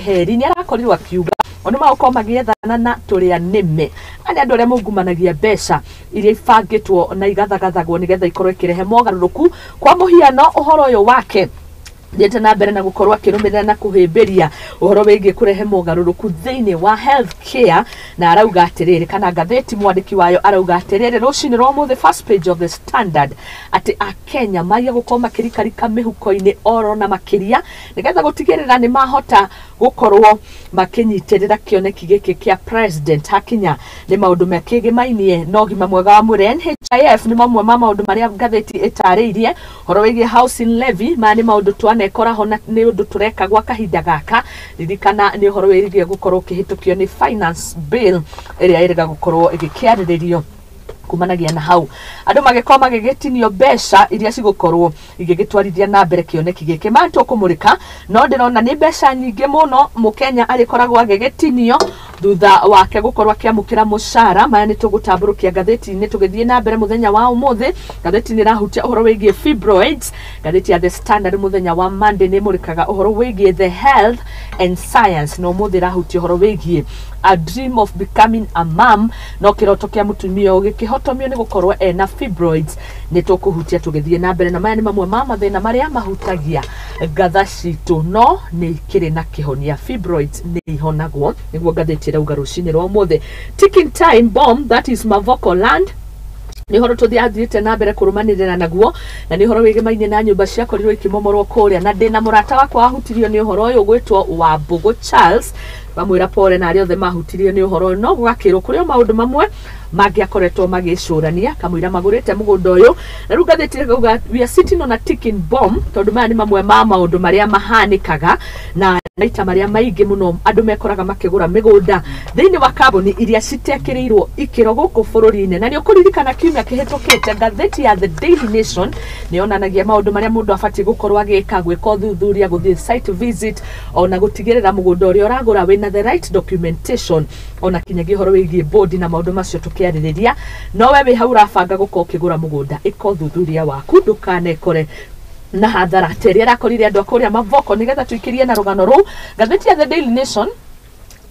Keheri nĩ arakorirwo akiuga o nĩ magũkorwo magĩethana na tũrĩa nĩme aya andũ arĩa maungumanagia mbeca iria ibangĩtwo na igathagathagwo nĩgetha ikorwo ikĩrehe mogarũrũku. Kwa mũhiano ũhoro ũyũ wake thiĩte na mbere na gũkorwo akĩrũmĩrĩra na kũhĩmbĩria ũhoro wĩgiĩ kũrehe mogarũrũku thĩinĩ wa health care, na arauga atĩrĩrĩ, kana ngathĩti mwandĩki wayo arauga atĩrĩrĩ rũcinĩ rwa ũmũthĩ, first page of the Standard, atĩ akenya magia gũkorwo makĩrikarika mĩhuko-inĩ oro na makĩria nĩgetha gũtigĩrĩra nĩ mahota gũkorwo makĩnyitĩrĩra kĩoneki gĩkĩ kĩa president hakinya nĩ maũndũ makĩgĩmainie na ũgima mwega wa mwĩrĩ. NHIF nĩ mamwe ma maũndũ marĩa ngathĩti ĩtarĩirie. Ũhoro wĩgiĩ housing levy, maya nĩ maũndũ twanekora ho na nĩ ũndũ tũreka gwa kahinda gaka. Ririkana nĩ ũhoro wĩgiĩ gũkorwo ũkĩhĩtũkio nĩ finance bill ĩrĩa ĩrĩga gũkorwo ĩgĩkĩarĩrĩrio. Kumanagia na hau andũ magĩkorwo magĩgĩtinio mbeca iria cigũkorwo igĩgĩtwarithia na mbere kĩoneki gĩkĩ. Maya tũkũmũrĩka, no ndĩrona nĩ mbeca nyingĩ mũno mũkenya arĩkoragwo agĩgĩtinio thutha wake gũkorwo akĩamũkĩra mũcara. Maya nĩ tũgũtambũrũkia ngathĩti-inĩ tũgĩthiĩ na mbere mũthenya wa ũmũthĩ. Ngathĩti nĩ ĩrahutia ũhoro wĩgiĩ fibroids. Ngathĩti ya The Standard mũthenya wa Monday nĩ ĩmũrĩkaga ũhoro wĩgiĩ the health and science, na ũmũthĩ ĩrahutia ũhoro wĩgiĩ a dream of becoming a mom, no kĩroto kĩa mũtumia ũyũ gĩkĩhotomio nĩ gũkorwo ena fibroids. Nĩ tũkũhutia tũgĩthiĩ na mbere, na maya nĩ mamwe ma mathĩna marĩa mahutagia ngatha citũ, no nĩ ikĩrĩ na kĩhonia. Fibroids nĩ ihonagwo, nĩguo ngathĩti ĩrauga rũcinĩ rwa ũmũthĩ. Ticking time bomb, that is Mavoko land, nĩ ũhoro tũthiathiĩte na mbere kũrũmanĩrĩra naguo, na nĩ ũhoro wĩgĩmainie na nyũmba ciakorirwo ikĩmomorwo kũrĩa, na ndĩna mũrata wakwa wahutirio nĩ ũhoro ũyũ gwĩtwo Wambũgũ Charles, bamwĩra pole na arĩa othe mahutirio nĩ ũhoro ũyũ. No gũgakĩrwo kũrĩ o maũndũ mamwe mangĩakoretwo magĩcũrania kamũira magũrĩte mũgũnda ũyũ. Na rĩu ngathĩti ĩkauga we are sitting on a ticking bomb, tondũ maya nĩ mamwe ma maũndũ marĩa mahanĩkaga na maita marĩa maingĩ mũno andũ mekoraga makĩgũra mĩgũnda thĩinĩ wa kambuni iria citekĩrĩirwo ikĩro gũkũ bũrũri-inĩ. Na nĩ ũkũririkana kiumia kĩhĩtũkĩte ngathĩti ya The Daily Nation nĩ yonanagia maũndũ marĩa mũndũ abatiĩ gũkorwo agĩka, gwĩka ũthuthuria, gũthiĩ site visit, ona gũtigĩrĩra mũgũnda ũrĩa ũragũra wĩna the right documentation, ona kinyagia ũhoro wĩgiĩ bodi na maũndũ macio tũkĩarĩrĩria. No we wĩ hau ũrabanga gũkorwo ũkĩgũra mũgũnda, ĩka ũthuthuria waku ndũkanekore na hathara ta ĩrĩa ĩrakorire andũ a kũrĩa Mavoko. Nĩgetha tũikĩrie na rũgano rũu, ngathĩti ya The Daily Nation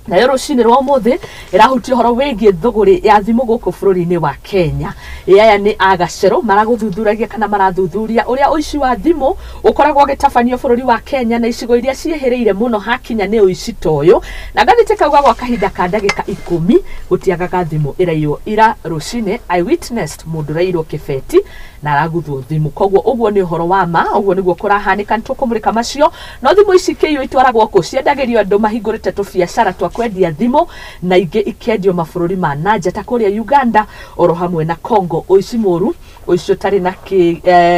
nayo rũcinĩ rwa ũmũthĩ ĩrahutia ũhoro wĩgiĩ thũgũrĩ ya thimũ gũkũ bũrũri-inĩ wa Kenya. Aya nĩ agacero maragũthuthuragia kana marathuthuria ũrĩa ũici wa thimũ ũkoragwo ũgĩtabanio bũrũri wa Kenya na icigo iria ciĩhĩrĩire mũno hakinya nĩ ũici ta ũyũ. Na ngathĩti kauga gwa kahinda ka ndagĩka 10 gũtiagaga thimũ ĩraiywo. Ira rũcinĩ I witnessed mũndũ ũraiyirwo kĩbeti na araguthwo thimũ, koguo ũguo nĩ ũhoro wa ma, ũguo nĩguo kũrahanĩka. Nĩ tũkũmũrĩka macio. No thimũ ici kĩiywo itwaragwo kũ? Ciendagĩrio andũ mahingũrĩte tũbiacara twa kwendia thimũ, na ingĩ ikendio mabũrũri ma nanja ta kũrĩa Uganda oro hamwe na Congo. Ũici mũru, ũici ũtarĩ na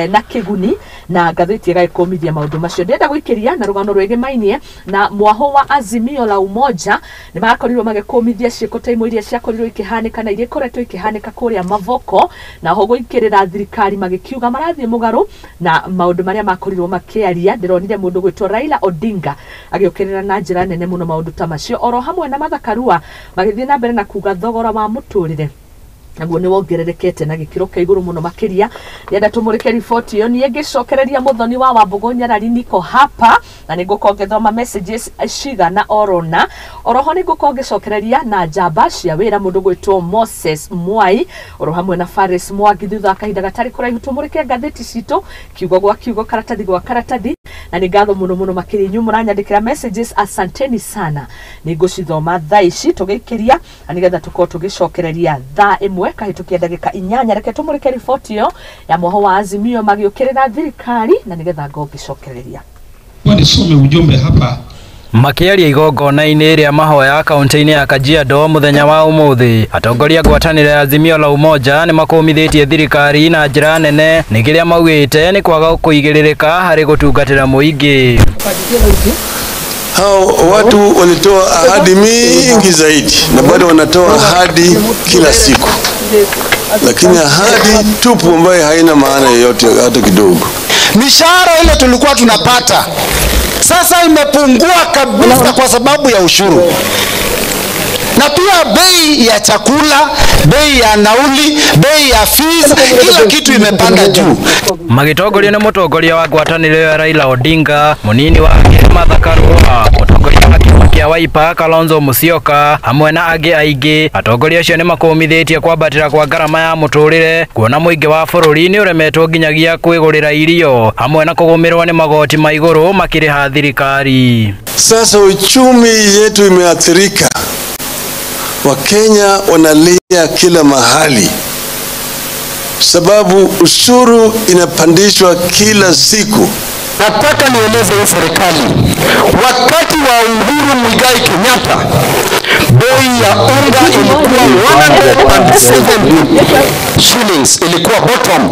na kĩguni, na ngathĩti ĩgagĩkũmithia maũndũ macio. Ndĩrenda gũikĩria na rũgano rwĩgĩmainie na mwaho wa Azimio la Umoja. Nĩ marakorirwo magĩkũmithia ciĩko ta imwe iria ciakorirwo ikĩhanĩka na iria ikoretwo ikĩhanĩka kũrĩa Mavoko, na ho gũikĩrĩra thirikari magĩkiuga marathiĩ mũgarũ na maũndũ marĩa makorirwo makĩaria. Ndĩronire mũndũ gwĩtwo Raila Odinga agĩũkĩrĩra na njĩra nene mũno maũndũ ta macio, oro hamwe na Martha Karua magĩthiĩ na mbere na kuga thogora wa mũtũrĩre naguo nĩ wongererekete na gĩkĩro kĩa igũrũ mũno makĩria. Ndĩrenda tũmũrĩke riboti ĩyo. Niĩ ngĩcokereria mũthoni wa Wambũgũ Nyarari niko hapa, na nĩ ngũkorwo ngĩthoma messages cigana orona. Oroho nĩ ngũkorwo ngĩcokereria na njamba cia wĩra mũndũ gwĩtwo Moses Mwai oro hamwe na Faris Mwangi thutha wa kahinda gatarĩ kũraihu. Tũmũrĩke ngathĩti citũ kiugo gwa kiugo, karatathi gwa karatathi, na nĩ ngatho mũno mũno makĩria inyuĩ mũranyandĩkĩra messages, asanteni sana. Nĩ ngũcithoma thaa ici tũgĩikĩria na nĩgetha tũkorwo tũgĩcokereria thaa 1 kahĩtũkia ndagĩka 8. Reke tũmũrĩke riboti ĩyo ya mwaho wa Azimio magĩũkĩrĩra thirikari, na nĩgetha ngorwo ngĩcokereria. Nisome ujumbe hapa. Makĩaria igongona-inĩ rĩa mahoya kaunti-inĩ ya Kajiado mũthenya wa ũmũthĩ, atongoria ngwatanĩro ya Azimio la Umoja nĩ makũmithĩtie thirikari na njĩra nene nĩ kĩrĩa maugĩte nĩ kwaga kũigĩrĩrĩka harĩ gũtungatĩra mũingĩ. Hao watu walitoa ahadi mingi zaidi na bado wanatoa ahadi kila siku, lakini ahadi tupu ambayo haina maana yoyote hata kidogo. Mishahara ile tulikuwa tunapata sasa imepungua kabisa kwa sababu ya ushuru. Na pia bei ya chakula, bei ya nauli, bei ya fees, kila kitu imepanda juu. Magĩtongorio nĩ mũtongoria wa ngwatanĩro ya Raila Odinga, mũnini wake Martha Karua, mũtongoria wa kĩama kĩa kĩa Wiper Kalonzo Musyoka hamwe na angĩ aingĩ. Atongoria acio nĩmakũmithĩtie kwambatĩra kwa ngarama ya mũtũrĩre kuona mũingĩ wa bũrũri nĩ ũremetwo nginyagia kwĩgũrĩra irio hamwe na kũgũmĩrwo nĩ magoti ma igũrũ makĩrĩha thirikari. Sasa uchumi yetu imeathirika, Wakenya wanalia kila mahali sababu ushuru inapandishwa kila siku. Nataka nieleze hii serikali, wakati wa Uhuru Muigai Kenyatta bei ya unga ilikuwa 170 shillings, ilikuwa bottom.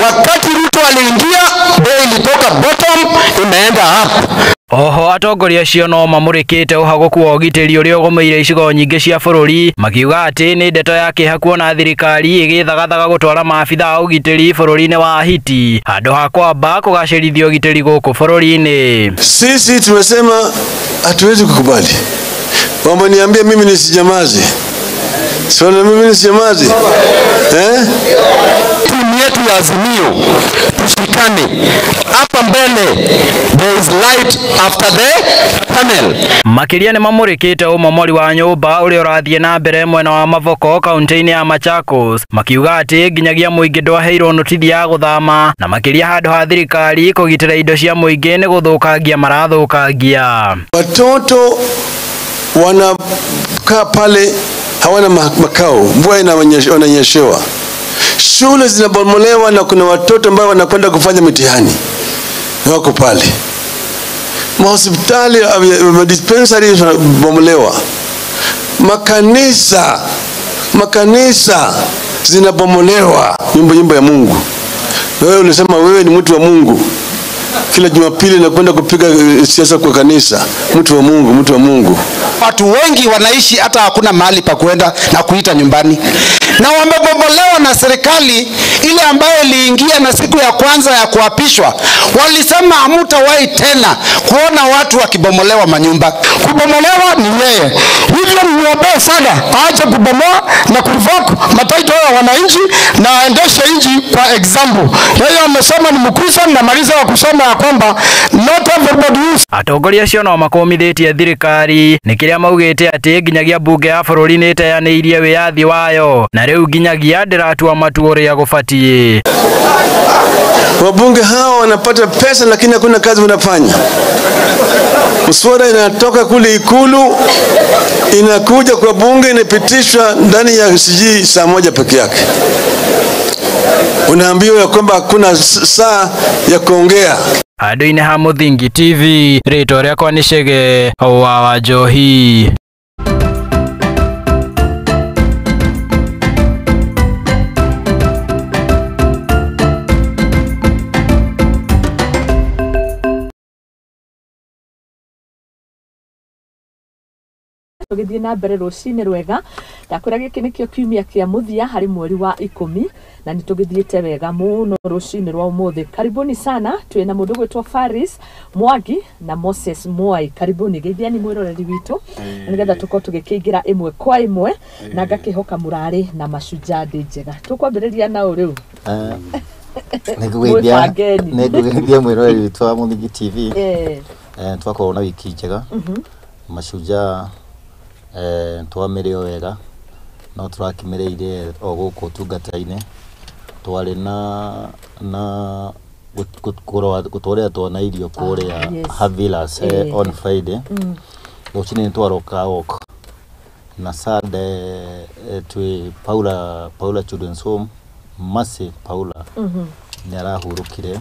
Wakati Ruto aliingia, bei ilitoka bottom imeenda up. Oho atongoria acio no mamũrĩkĩte ũhagũku wa ũgitĩri ũrĩa ũgũmĩire icigo nyingĩ cia bũrũri makiuga atĩ nĩ ndeto ya kĩeha kuona thirikari ĩgĩthagathaga gũtwara maabitha a ũgitĩri bũrũri-inĩ wa Haiti handũ ha kwamba kũgacĩrithia ũgitĩri gũkũ bũrũri-inĩ. Sisi tumesema hatuwezi kukubali. Wameniambia mimi nisijamaze. Sio mimi nisijamaze. Eh? Timu yetu ya Azimio tushikane. Hapa mbele there is light after the tunnel. Makĩria nĩ mamũrĩkĩte ũmomori wa nyũmba ũrĩa ũrathiĩ na mbere mwena wa Mavoko kaunti-inĩ ya Machakos makiuga atĩ nginyagia mũingĩ ndwaheirwo notithi ya gũthama na makĩria handũ ha thirikari kũgitĩra indo cia mũingĩ nĩ gũthũkangia marathũkangia. Watoto wanakaa pale hawana makao, mvua inanyeshewa, shule zinabomolewa na kuna watoto ambao wanakwenda kufanya mitihani wako pale, mahospitali, dispensary zinabomolewa, makanisa zinabomolewa, nyumba ya Mungu. Na wewe ulisema wewe ni mtu wa Mungu, kila Jumapili nakwenda kupiga siasa kwa kanisa, mtu wa Mungu, mtu wa Mungu. Watu wengi wanaishi hata hakuna mahali pa kuenda na kuita nyumbani, na wamebomolewa na serikali ile ambayo iliingia, na siku ya kwanza ya kuapishwa walisema hamtawahi tena kuona watu wakibomolewa manyumba. Kubomolewa ni yeye, hivyo mwombee sana aache kubomoa na kurevoke mataito ya wananchi na aendeshe nchi kwa example. Yeye amesema ni Mkristo na maliza wa kusema ya kwamba not everybody is. Atongoria acio no makomithĩtie thirikari nĩ kĩrĩa maugĩte atĩ nginyagia mbunge ya bũrũri nĩ ĩteanĩirie wĩyathi wayo na rĩu nginyagia ndĩratua matua ũrĩa gũbatiĩ. Wabunge hao wanapata pesa lakini hakuna kazi wanafanya. Mswada inatoka kule Ikulu inakuja kwa bunge inapitishwa ndani ya sijui saa moja peke yake. Unaambiwa ya kwamba hakuna saa ya kuongea. Handũ-inĩ ha Mũthingi TV, rĩtwa rĩakwa nĩ Chege wa Wanjohi. Tũgĩthiĩ na mbere rũcinĩ rwega, ndakwĩra gĩkĩ nĩkĩo kiumia kĩa mũthia harĩ mweri wa 10 na nĩ tũgĩthiĩte wega mũno rũcinĩ rwa ũmũthĩ. Karibuni sana, twĩna mũndũ gwĩtwo Faris Mwangi na Moses Mwai. Karibuni, geithiani mwĩroreri witũ nĩgetha tũkorwo tũgĩkĩingĩra ĩmwe kwa ĩmwe na ngakĩhoka mũrarĩ na Mashujaa Day njega. Tũkwambĩrĩria nao rĩu. Nĩngũgeithia mwĩroreri witũ wa Mũthingi TV. Twakorwo na wiki njega. Mashujaa twamĩrĩo wega no tũrakĩmĩrĩire o gũkũ ũtungata-inĩ. Twarĩ na gũtwarĩra twana irio kũrĩa Havilas on Friday. Rũcinĩ nĩtwaroka walk na Sunday twĩ Paula Children's Home. Mercy Paula nĩ arahurũkire,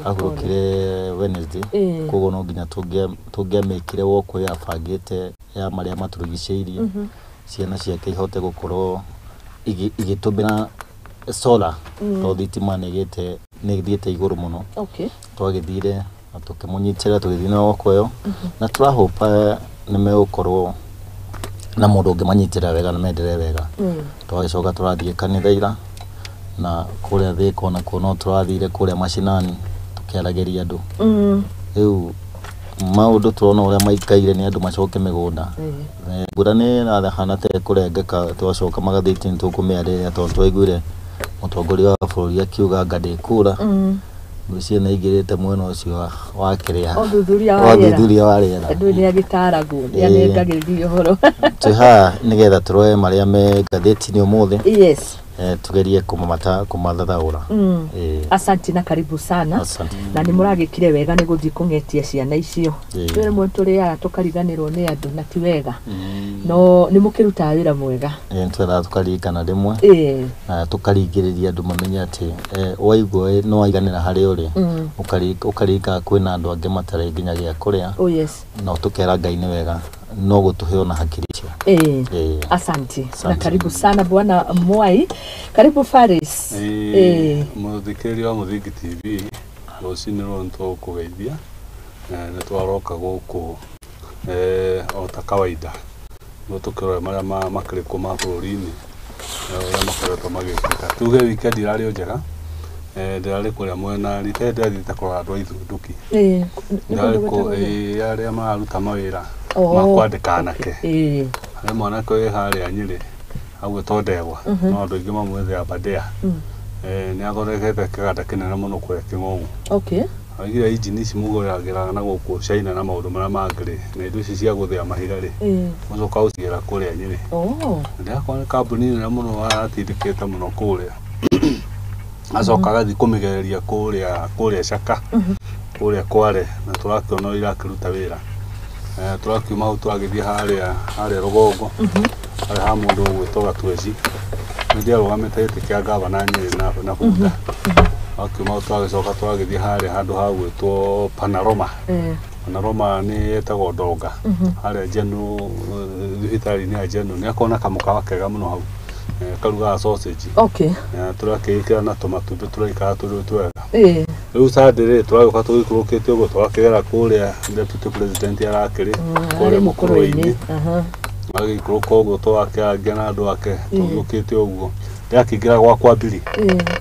ahurũkire Wednesday, koguo no nginya tũngĩamĩkire walk ĩyo abangĩte ya marĩa matũrigicĩirie, ciana ciake ihote gũkorwo igĩtũmĩra solar tondũ thitima nĩ ĩthiĩte igũrũ mũno. Twagĩthire na tũkĩmũnyitĩrĩra tũgĩthiĩ na walk ĩyo na tũrahopa nĩ megũkorwo na mũndũ ũngĩmanyitĩrĩra wega na menderee wega. Twagĩcoka tũrathiĩ kanitha ira na kũrĩa Thika onakuo no tũrathire kũrĩa macinani tũkĩaragĩria andũ. Rĩu maũndũ tũrona ũrĩa maikaire nĩ andũ macoke mĩgũnda. Mbura nĩ ĩrahana ta ĩkũrengeka, twacoka magathĩti nĩ tũkũmĩarĩrĩria tondũ twaiguire mũtongoria wa bũrũri akiuga anga ndĩkura. Ngwĩciria nĩ aingĩrĩte mwena ũcio wa kĩrĩa ũthuthuria wa rĩera. Ũthuthuria wa rĩera. Andũ nĩ agĩtaragwo, nĩ anengagĩrĩria ũhoro. Twĩ haha nĩgetha tũrore marĩa me ngathĩti-inĩ ũmũthĩ. Yes. Tugerie kũmathathaũra. Asante na karibu sana. Asante. Na nĩ mũragĩkire wega nĩ gũthiĩ kũng'etia ciana icio. Twĩ rĩmwe tũrĩaga tũkariganĩrwo nĩ andũ na ti wega. No nĩ mũkĩrutaga wĩra mwega. Nĩ twendaga tũkaririkana rĩmwe. Na tũkaringĩrĩria andũ mamenye atĩ waigua no waiganĩra harĩa ũrĩ, ũkaririkana kwĩna andũ angĩ matarĩ nginya gĩa kũrĩa. Oh yes. No tũkera Ngai nĩ wega no gũtũhe ona hakiri icio. Asante. Na karibu sana Bwana Mwai. Karibu Faris. Mũthikĩrĩria wa Mũthingi TV, rũcinĩ rũrũ nĩ tũgũkũgeithia, nĩ twaroka gũkũ o ta kawaida nĩguo tũkĩrore marĩa makĩrĩ ma bũrũri-inĩ, ũrĩa makoretwo magĩkĩka. Tuge weekend ĩrarĩ o njega, ndĩrarĩ kũrĩa mwena rita rĩrĩa ndĩrathiĩte kũrora andũ a ithundũki. Ndĩrarĩ arĩa mararuta mawĩra ma kwandĩka anake. Harĩ mwanake wĩ harĩa Nyĩrĩ agwĩtwo Ndegwa, no andũ aingĩ mamwĩtaga Aberdare. Nĩ athondekete kĩganda kĩnene mũno kũrĩa Kĩng'ong'o. Oigire injini ici mũgũragĩra na gũkũ China na maũndũ marĩa mangĩ rĩ, na indo ici cia gũthĩa mahiga rĩ, mũcoka gũcigĩra kũrĩa Nyĩrĩ. Ndĩrakora nĩ kambuni nene mũno aratindĩkĩte mũno kũrĩa. Acoka agathiĩ kũmĩgereria kũrĩa Caka, kũrĩa Kware, na tũrakĩona ũrĩa irakĩruta wĩra. Tũrakiuma hau tũragĩthiĩ harĩa rũgongo, harĩa ha mũndũ ũgwĩtwo Gatweci. Nĩ ndĩarũgamĩte gĩtĩ kĩa gavana Nyĩrĩ na bunda. Akiuma hau tũragĩcoka tũragĩthiĩ harĩa handũ ha gwĩtwo Panorama. Panorama nĩ ĩtagwo Ndonga. Harĩa General, thibitarĩ-inĩ ya General. Nĩ akoragwo na kamũkawa kega mũno hau. Karugaga sausage. Tũrakĩĩkĩra na tũmatumbĩ tũraikara tũrĩ twega. Rĩu Sunday rĩ, tũragĩũka tũgĩikũrũkĩte ũguo tũgakĩgera kũrĩa deputy president arakĩrĩ, kũrĩa mũkũrũ-inĩ. Agĩikũrũka ũguo tũgakĩarangia na andũ ake tũgĩũkĩte ũguo. Ndĩrakĩingĩra gwakwa Mbiri.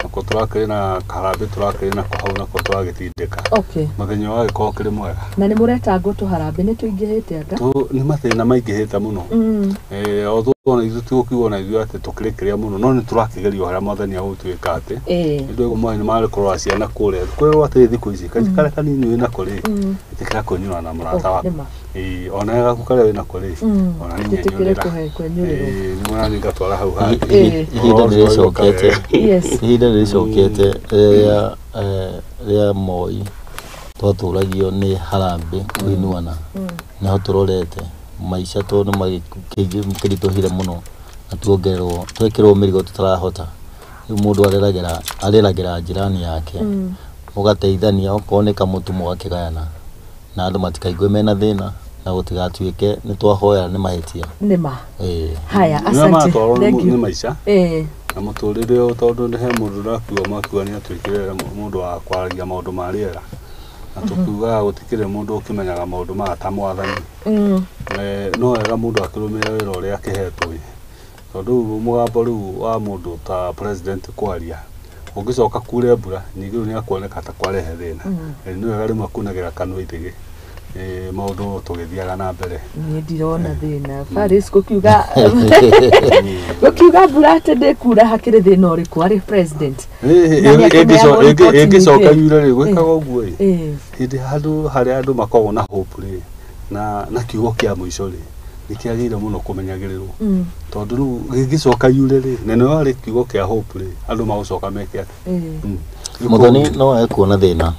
Nako tũrakĩrĩ na karambĩ tũrakĩrĩ nako hau nako tũragĩtindĩka. Mũthenya ũgagĩkorwo ũkĩrĩ mwega. Na nĩ mũretangwo tũharambĩ nĩ tũingĩhĩte anga? Nĩ mathĩna maingĩhĩte mũno. Although ona ithuĩ tigũkiuga ona ithuĩ atĩ tũkĩrĩ kĩrĩa mũno, no nĩ tũrakĩgeria harĩa mwathani agũtuĩka atĩ. Nĩ ũndũ mwaĩ nĩ marĩ kũrora ciana kũrĩa. Kwĩrwo atĩrĩ thikũ ici, karĩa kanini wĩnako rĩ, ĩtĩkĩra kũnyua na mũrata waku. Ona gaku karĩa wĩnako rĩ, ona nĩ nyenyũrĩra. Nĩ mũrani ngatwara hau hangĩ. Ihinda nĩ rĩcokete. Ihinda nĩ rĩcokete rĩa Moi twatũragio nĩ harambĩ kũinuana. Nĩho tũrorete maica tondũ nĩ makĩritũhire mũno na tuongererwo twekĩrwo mĩrigo tũtarahota. Rĩu mũndũ areragĩra njirani yake, mũgateithania okorwo nĩ kamũtu mũgakĩgayana na andũ matikaigue mena thĩna na gũtigatuĩke nĩ twahoya nĩ mahĩtia. Nĩma. Haya, asante. Thank you. Nĩ maica. Na mũtũrĩre ũyũ tondũ nĩ he mũndũ ũrakiuga makiuga nĩ atuĩkire mũndũ wa kwaragia maũndũ ma rĩera. Na tũkiugaga gũtikĩrĩ mũndũ ũkĩmenyaga maũndũ maya ta mwathani. No wega mũndũ akĩrũmĩrĩra wĩra ũrĩa akĩhetwo ĩ. Tondũ rĩu mũgambo rĩu wa mũndũ ta president kwaria, ũngĩcoka kure mbura, ningĩ rĩu nĩ akuoneka ta kwarehe thĩna. Nĩ wega rĩmwe kunagĩra kanua ithĩgĩ. Maũndũ tũgĩthiaga na mbere. Niĩ ndirona thĩna. Faris gũkiuga mbura atĩ ndĩkura hakĩrĩ thĩna ũrĩkũ arĩ president? Ĩngĩcoka yure rĩ, gwĩkaga ũguo ĩ. Hĩndĩ handũ harĩa andũ makoragwo na hope rĩ, na kiugo kĩa mũico rĩ, nĩ kĩagĩrĩire mũno kũmenyagĩrĩrwo. Tondũ rĩu gĩngĩcoka yure rĩ, na nĩ warĩ kiugo kĩa hope rĩ, andũ magũcoka meke atĩa? Mũthoni no ekuona thĩna.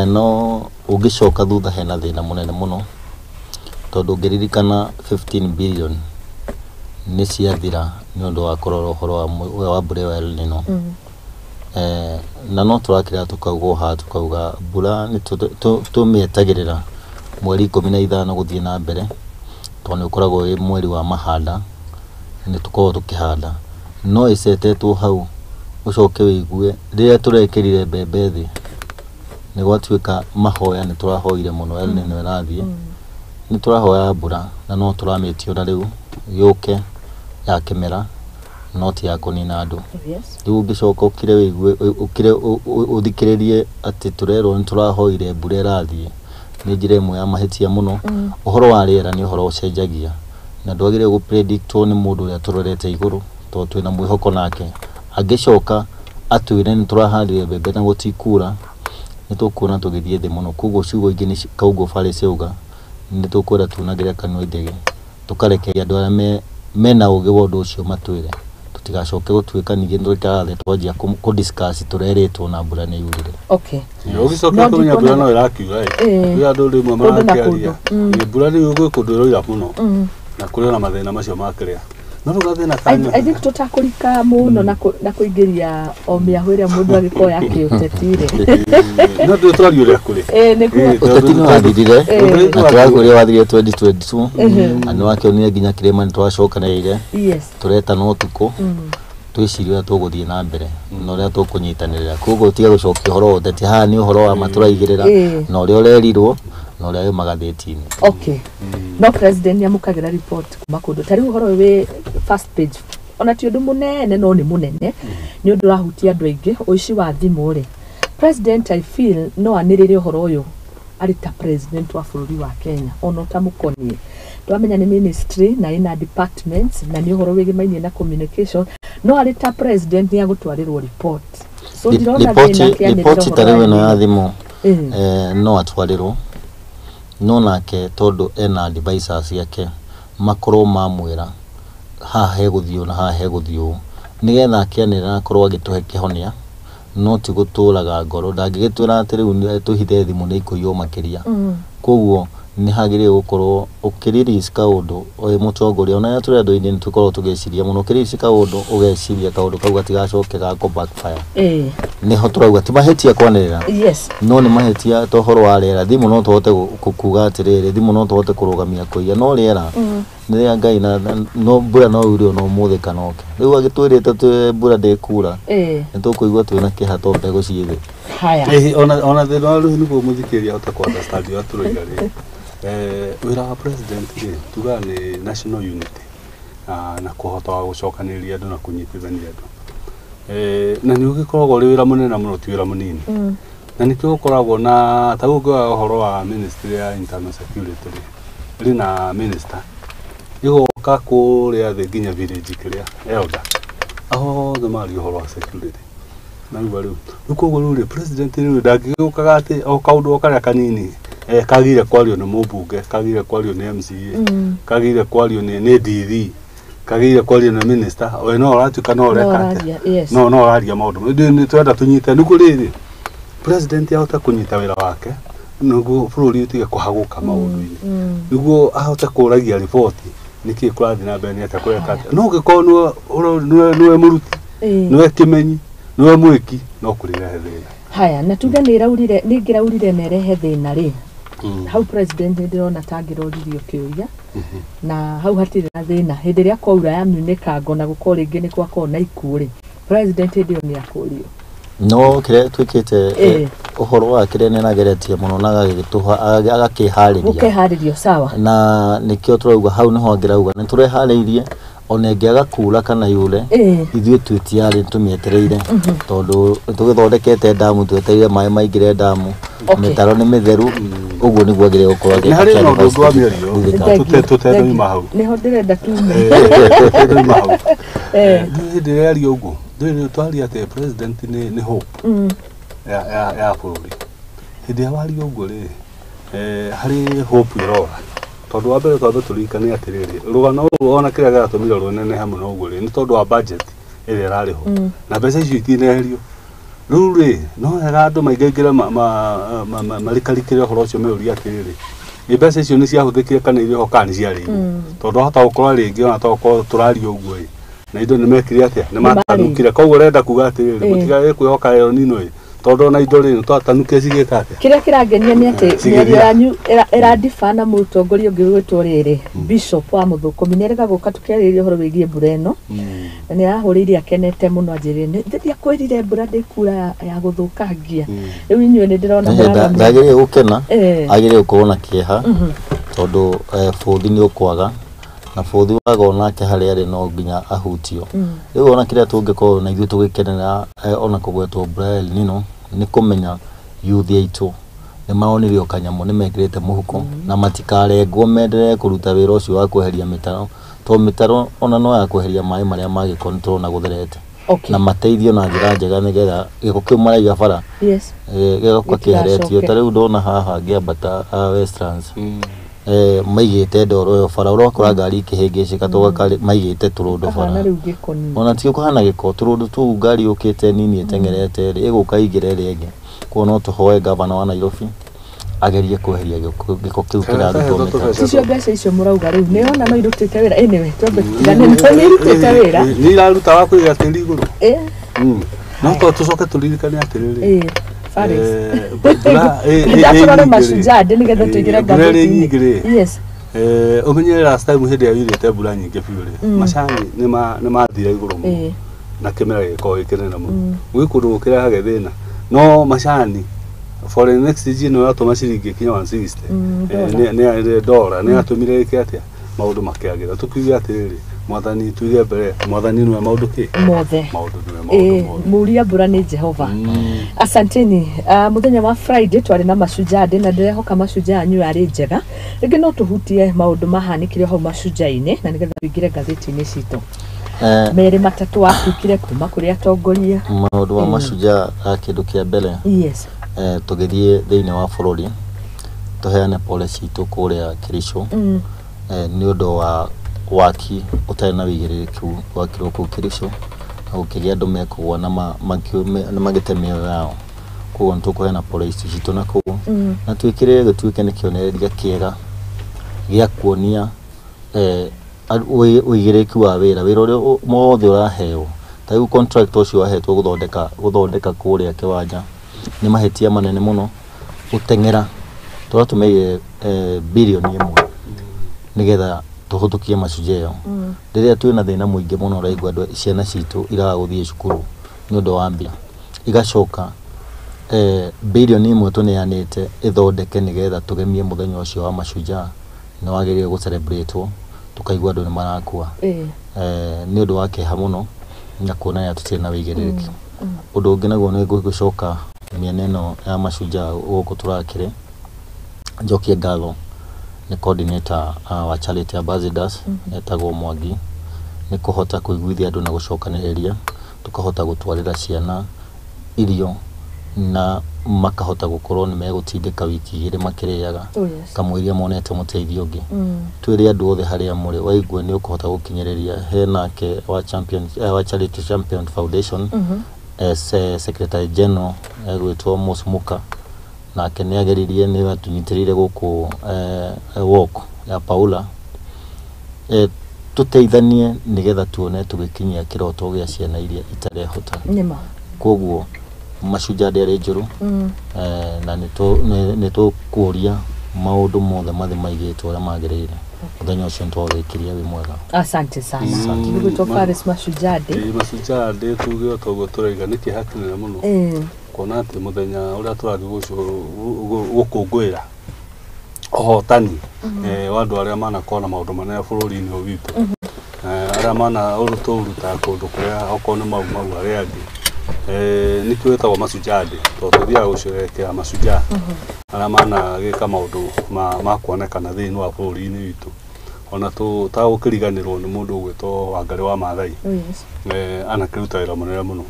No ũngĩcoka thutha hena thĩna mũnene mũno tondũ ũngĩririkana 15 billion nĩ ciathira nĩ ũndũ wa kũrora ũhoro wa mbura ĩyo ya El Nino. Na no tũrakĩra tũkauga haha tũkauga mbura nĩ tũmĩetagĩrĩra mweri 15 gũthiĩ na mbere tondũ nĩ ũkoragwo wĩ mweri wa mahanda, nĩ tũkoragwo tũkĩhanda, no ĩcetetwo hau ũcoke wĩigue rĩrĩa tũrekĩrire mbembe thĩ nĩ gwatuĩka mahoya nĩ tũrahoire mũno El Nino ĩrathiĩ, nĩ tũrahoya mbura na no tũramĩtio na rĩu yũke ya kĩmera no ti ya kũnina andũ. Rĩu ũngĩcoka ũkire wĩigue ũkire ũthikĩrĩrie atĩ tũrerwo nĩ tũrahoire mbura ĩrathiĩ, nĩ njĩra ĩmwe ya mahĩtia mũno. Ũhoro wa rĩera nĩ ũhoro ũcenjagia na ndwagĩrĩire gũ-predictwo nĩ mũndũ ũrĩa tũrorete igũrũ tondũ twĩna mwĩhoko nake. Angĩcoka atwĩre nĩ tũrahandire mbembe na gũtikura, Nĩ tũkuona tũgĩthiĩ thĩ mũno. Koguo ciugo ingĩ nĩ kaugo barĩ ciauga nĩ tũkwenda tunagĩre kanua ithege, tũkarekereria andũ arĩa mena ũgĩ wa ũndũ ũcio matwĩre, tũtigacoke gũtuĩka ningĩ tũikaraga thĩ twanjia kũ discuss tũrerĩtwo na mbura nĩ yurire. Okay. Ũgĩcoka kũmenya mbura no ĩrakiura ĩ, rĩrĩa andũ rĩmwe marakĩaria mbura rĩu gwĩ kũndũ ĩroira mũno na kũrĩ na mathĩna macio ma kĩrĩa. No rĩu gathĩna ka I think tũtakũrika mũno na kũingĩria o mĩahũ ĩrĩa mũndũ agĩkorwo ya kĩũteti rĩ. No ndũ twaria ũrĩa kũrĩ. Nĩguo. Ũteti nĩ wathirire na tũrakwĩra wathirire 2022 na nĩ wakĩonire nginya kĩrĩma nĩ twacokanĩrĩire. Tũretana ũtukũ twĩcirie ũrĩa tũgũthiĩ na mbere na ũrĩa tũkũnyitanĩrĩra. Koguo tiga gũcokia ũhoro wa ũteti, haha nĩ ũhoro wa ma tũraigĩrĩra na ũrĩa ũrerirwo na ũrĩa wĩ magathĩti-inĩ. Okay. No president nĩamũkagĩra report kuma kũndũ ta rĩu ũhoro ũyũ wĩ first page, ona ti ũndũ mũnene no nĩ mũnene, nĩ ũndũ ũrahutia andũ aingĩ, ũici wa thimũ rĩ. President I feel no anĩrĩre ũhoro ũyũ arĩ ta president wa bũrũri wa Kenya ona ũtamũkoniĩ. Twamenya nĩ ministry na ĩna departments na nĩ ũhoro wĩgĩmainie na communication, no arĩ ta president nĩ agũtwarĩrwo report. So ndirona thĩna akĩanĩrĩra Ripoti ta ũhoro rĩu wa ĩno ya thimũ. Thimũ no atwarĩrwo, no nake tondũ ena advisors ciake makorwo mamwĩra haha hegũthiĩ na haha hegũthiĩ ũũ, nĩgetha akĩanĩrĩra akorwo agĩtũhe kĩhonia, no ti gũtũraga ngoro. Ndangĩgĩtwĩra atĩ rĩu tũhithe thimũ nĩ ikũiywo makĩria. Koguo nĩ hagĩrĩire gũkorwo ũkĩ-release kaũndũ wĩ mũtongoria, ona rĩrĩa tũrĩ andũ-inĩ nĩ tũkoragwo tũgĩciria mũno. Ũkĩ-release kaũndũ ũgeciria kaũndũ kau gatigacoke gakũ backfire. Nĩho tũrauga ti mahĩtia kwanĩrĩra. No nĩ mahĩtia ta ũhoro wa rĩera. Thimũ no tũhote kuga atĩrĩrĩ, thimũ no tũhote kũrũgamia kũiya, no rĩera nĩ rĩa Ngai na no mbura no yure ona ũmũthĩ kana oke. Rĩu agĩtwĩrĩte mbura ndĩkura, nĩ tũkũigua twĩna kĩeha to mbegũ ciĩ thĩ. Haya. Ona thĩna wa rĩu nĩguo mũthikĩrĩria ahote kũ understand ũrĩa tũroiga rĩ. Wĩra wa president rĩ, tugaga nĩ national unity na kũhota wa gũcokanĩrĩria andũ na kũnyitithania andũ. Na nĩ ũgĩkoragwo ũrĩ wĩra mũnene mũno, ti wĩra mũnini. Na nĩkĩo gũkoragwo na ta rĩu ũngĩoya ũhoro wa ministry ya internal security rĩ, ĩrĩ na minister ĩgoka kũrĩa thĩ nginya village kĩrĩa elder othe maria ũhoro wa security. Na rĩu rĩu koguo rĩu rĩ, president rĩu ndangĩgĩũkaga atĩ o kaũndũ o karĩa kanini kagire kwario nĩ mũmbunge, kagire kwario nĩ MCA, kagire kwario nĩ DV, kagire kwario nĩ minister, we no ũratuĩka no ũreka atĩa, no ũraria maũndũ. Nĩ twenda tũnyite nĩguo rĩrĩ president ahote kũnyita wĩra wake, nĩguo bũrũri ũtige kũhagũka maũndũ-inĩ, nĩguo ahote kũragia riboti nĩkĩĩ kũrathiĩ na mbere, nĩ atĩa kũreka atĩa. No ũngĩkorwo nĩwe mũruti, nĩwe kĩmenyi, nĩwe mwĩki, no kũrĩrehe thĩna. Haya, na tuge nĩ ĩraurire, nĩ ĩngĩraurire na ĩrehe thĩna rĩ, hau president nĩ ndĩrona ta angĩroririo kĩũria, na hau hatirĩ na thĩna. Hĩndĩ ĩrĩa kwaura ya munĩkango na gũkorwo rĩngĩ nĩ gwakorwo na ikuũ rĩ, president hĩndĩ ĩyo nĩ akũrio. No kĩrĩa twĩkĩte ũhoro wa kĩrĩa nĩ anageretie mũno na agakĩharĩria. Gũkeharĩrio, sawa. Na nĩkĩo tũrauga hau nĩho angĩrauga nĩ tũreharĩirie ona ĩngĩaga kura kana yure, ithuĩ twĩ tayari tũmĩetereire, tondũ tũgĩthondekete ndamu, twetereire maĩ maingĩre ndamu, mĩtaro nĩ mĩtheru, ũguo nĩguo agĩrĩire gũkorwo Nĩ harĩ na ũndũ ũngĩ wa mĩario tũtendoima hau. Nĩho ndĩrenda tume. Tũtendoima hau. Hĩndĩ ĩrĩa yaria ũguo, twaria atĩ president nĩ hope ya bũrũri. Hĩndĩ ĩrĩa waria ũguo rĩ, harĩ hope ĩrora. Tondũ wa mbere twambe tũririkane atĩrĩrĩ, rũgano rũrũ ona kĩrĩa kĩratũmire rũnenehe mũno ũguo rĩ, nĩ tondũ wa budget ĩrĩa ĩrarĩ ho na mbeca icio itineherio. Rĩu rĩ, no wega andũ maingaingĩre marikarikĩre ũhoro ũcio meuria atĩrĩrĩ, ĩ mbeca icio nĩ ciahũthĩkire kana irĩ ho kana nĩ ciarĩirwo. Tondũ wahota gũkorwo rĩngĩ ona tokorwo tũraria ũguo ĩ, na indo nĩ mekire atĩa, nĩ matanukire. Koguo ũrenda kuga atĩrĩrĩ, mũtigage kwĩhoka El Nino ĩ, tondũ ona indo rĩ, twatanukire cigĩka atĩa. Kĩrĩa kĩrangenia nĩ atĩ mĩario yanyu ĩrandiba na mũtongoria ũngĩ ũgwĩtwo rĩrĩ, Bishop wa Mũthũkũmi nĩ erĩga gũka tũkĩarĩrĩria ũhoro wĩgiĩ mbura ĩno, na nĩ arahũrĩire akenete mũno anjĩrire nĩ ndiakwĩrire mbura ndĩkura ya gũthũkangia. Rĩu inyuĩ nĩ ndĩrona mũraramia. Ndagĩrĩire gũkena, agĩrĩire gũkorwo na kĩeha, tondũ bũthi nĩ ũkwaga, na bũthi waga onake harĩa arĩ no nginya ahutio. Rĩu ona kĩrĩa tũngĩkorwo na ithuĩ tũgĩkenera ona kũgwetwo mbura ya El Nino nĩ kũmenya youth aitũ nĩ maronire o kanyamũ nĩ mekĩrĩte mũhuko na matikarengwo menderee kũruta wĩra ũcio wa kweheria mĩtaro, tondũ mĩtaro ona no ya kweheria maĩ marĩa ma gĩko nĩ tũrona gũtherete. Na mateithio na njĩra njega nĩgetha gĩko kĩu maraiga bara gĩgoka kĩeheretio. Ta rĩu ndona haha ngĩambata Westlands, maigĩte ndoro ĩyo bara, ũrakora ngari ikĩhĩngĩcĩka tũgakari maigĩte tũrũndũ bara. Ona ti kũhana gĩko, tũrũndũ tũu ngari yũkĩte nini ĩteng'erete rĩ ĩgũka ĩingĩre ĩrĩa ĩngĩ. Koguo no tũhoe gavana wa Nairobi agerie kweheria gĩko kĩu kĩrarutwo mĩtaro. Icio mbeca icio mũrauga rĩu nĩ ona no irutĩte wĩra. Anyway, twambe tũtigane, nĩ irutĩte wĩra. Nĩ iraruta wa kũiga tĩri igũrũ. No to tũcoke tũririkane atĩrĩrĩ, ndatũrore Mashujaa Day nĩgetha tũingĩre ngathĩti-inĩ. Yes. Ũmenye last time hĩndĩ ĩrĩa yurĩte mbura nyingĩ biũ rĩ, macani nĩ mathire igũrũ mũno na kĩmera gĩgĩkorwo gĩ kĩnene mũno. Gwĩ kũndũ gũkĩrehaga thĩna, no macani foreign exchange ĩno yatũma ciringi ĩkinye 160 nĩ dollar, nĩ yatũmire ĩke atĩa maũndũ makĩagĩra. Tũkiuge atĩrĩrĩ, mwathani tuige mbere, mwathani nĩwe maũndũ kĩ mothe, maũndũ nĩwe maũndũ mothe, mũria mbura nĩ Jehova. Asanteni. Mũthenya wa Friday twarĩ na Mashujaa Day na ndĩrehoka Mashujaa yanyu yarĩ njega. Rĩngĩ no tũhutie maũndũ mahanĩkire hau Mashujaa-inĩ na nĩgetha tũingĩre ngathĩti-inĩ citũ. Merĩ matatũ watuĩkire kuma kũrĩ atongoria maũndũ ma Mashujaa. Kĩndũ kĩa mbere, yes, tũgĩthiĩ thĩinĩ wa bũrũri tũheane pole citũ kũrĩa Kericho nĩ ũndũ wa waki ũtarĩ na wĩigĩrĩrĩki wakirwo kũu Kericho na gũkĩgĩa andũ mekũgwa na magĩte mĩoyo yao. Koguo nĩ tũkũheana pole ici citũ na kũu na twĩkĩrĩre gĩtuĩke nĩ kĩonereria kĩega gĩa kuonia ũigĩrĩrĩki wa wĩra, wĩra ũrĩa mothe ũraheo. Ta rĩu contract ũcio wahetwo gũthondeka kũrĩa kĩwanja nĩ mahĩtia manene mũno gũteng'era. Tũratũmĩire birioni 1 nĩgetha tũhũtũkie Mashujaa ĩyo. Rĩrĩa twĩna thĩna mũingĩ mũno ũraigua andũ ciana citũ iraga gũthiĩ cukuru nĩ ũndũ wa mbia, igacoka birioni 1 tũneanĩte ĩthondeke nĩgetha tũgemie mũthenya ũcio wa Mashujaa nĩ wagĩrĩire gũ celebrate, tũkaigua andũ nĩ marakua. Nĩ ũndũ wa kĩeha mũno na kuonania tũtirĩ na wĩigĩrĩrĩki. Ũndũ ũngĩ naguo nĩ gũcoka mĩena ĩno ya Mashujaa gũkũ tũrakĩrĩ, njokie ngatho nĩ coordinator wa Charity Ambassadors etagwo Mwangi nĩ kũhota kũiguithia andũ na gũcokanĩrĩria tũkahota gũtwarĩra ciana irio na makahota gũkorwo nĩ megũtindĩka wiki 2 makĩrĩaga kamũiria monete mũteithio ũngĩ. Twĩre andũ othe harĩa mũrĩ waigua nĩ ũkũhota gũkinyĩrĩria henake wa champion wa Charity Champion Foundation Secretary General egwĩtwo Musmuka, nake nĩ ageririe nĩ atunyitĩrĩire gũkũ walk ya Paula, tũteithanie nĩgetha tuone tũgĩkinyia kĩroto gĩa ciana iria itarehota. Koguo Mashujaa Day arĩ njũru, na nĩ tũkũria maũndũ mothe mathi maigĩtwo ũrĩa magĩrĩire. Mũthenya ũcio nĩ twawĩkirie wĩ mwega. Asante sana. Nĩgwĩtwo Faris Mashujaa Day. Mashujaa Day tuge o toguo tũraiga nĩ kĩeha kĩnene mũno kuona atĩ mũthenya ũrĩa tũrathiĩ gũkũngũĩra ũhotani wa andũ arĩa manakorwo na maũndũ manene bũrũri-inĩ ũyũ witũ, arĩa mana tũrutaga kũndũ kũrĩa okorwo nĩ Mau Mau arĩa angĩ, nĩkĩo ĩtagwo Mashujaa Day tondũ tũthiaga gũcerehekea mashujaa arĩa managĩka maũndũ ma kuonekana thĩinĩ wa bũrũri-inĩ witũ. Ona tũtagũkĩriganĩrwo nĩ mũndũ ũgwĩtwo Wangarĩ wa Maathai, anakĩruta wĩra mũnene mũno.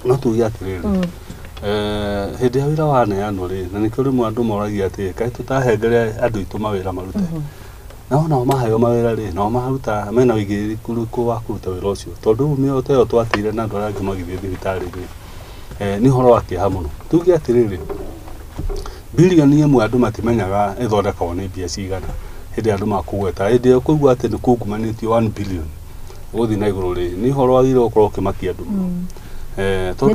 No tuge atĩrĩrĩ, hĩndĩ ya wĩra waneanwo rĩ, na nĩkĩo rĩmwe andũ moragia atĩrĩ, kaĩ tũtahengere andũ aitũ mawĩra marute? Nao nao maheo mawĩra rĩ, nao maruta mena ũigĩrĩrĩku ũrĩkũ wa kũruta wĩra ũcio? Tondũ rĩu mĩoyo ta ĩyo twateire na andũ arĩa angĩ magĩthiĩ thibitarĩ rĩ, nĩ ũhoro wa kĩeha mũno. Tuge atĩrĩrĩ, birioni 1 andũ matimenyaga ĩthondekagwo nĩ mbia cigana hĩndĩ ĩrĩa andũ makũgweta. Hĩndĩ ĩyo kũigua atĩ nĩ kungumanĩtio 1 billion gũthiĩ na igũrũ rĩ, nĩ ũhoro wagĩrĩirwo gũkorwo ũkĩmakia andũ mũno. Tondũ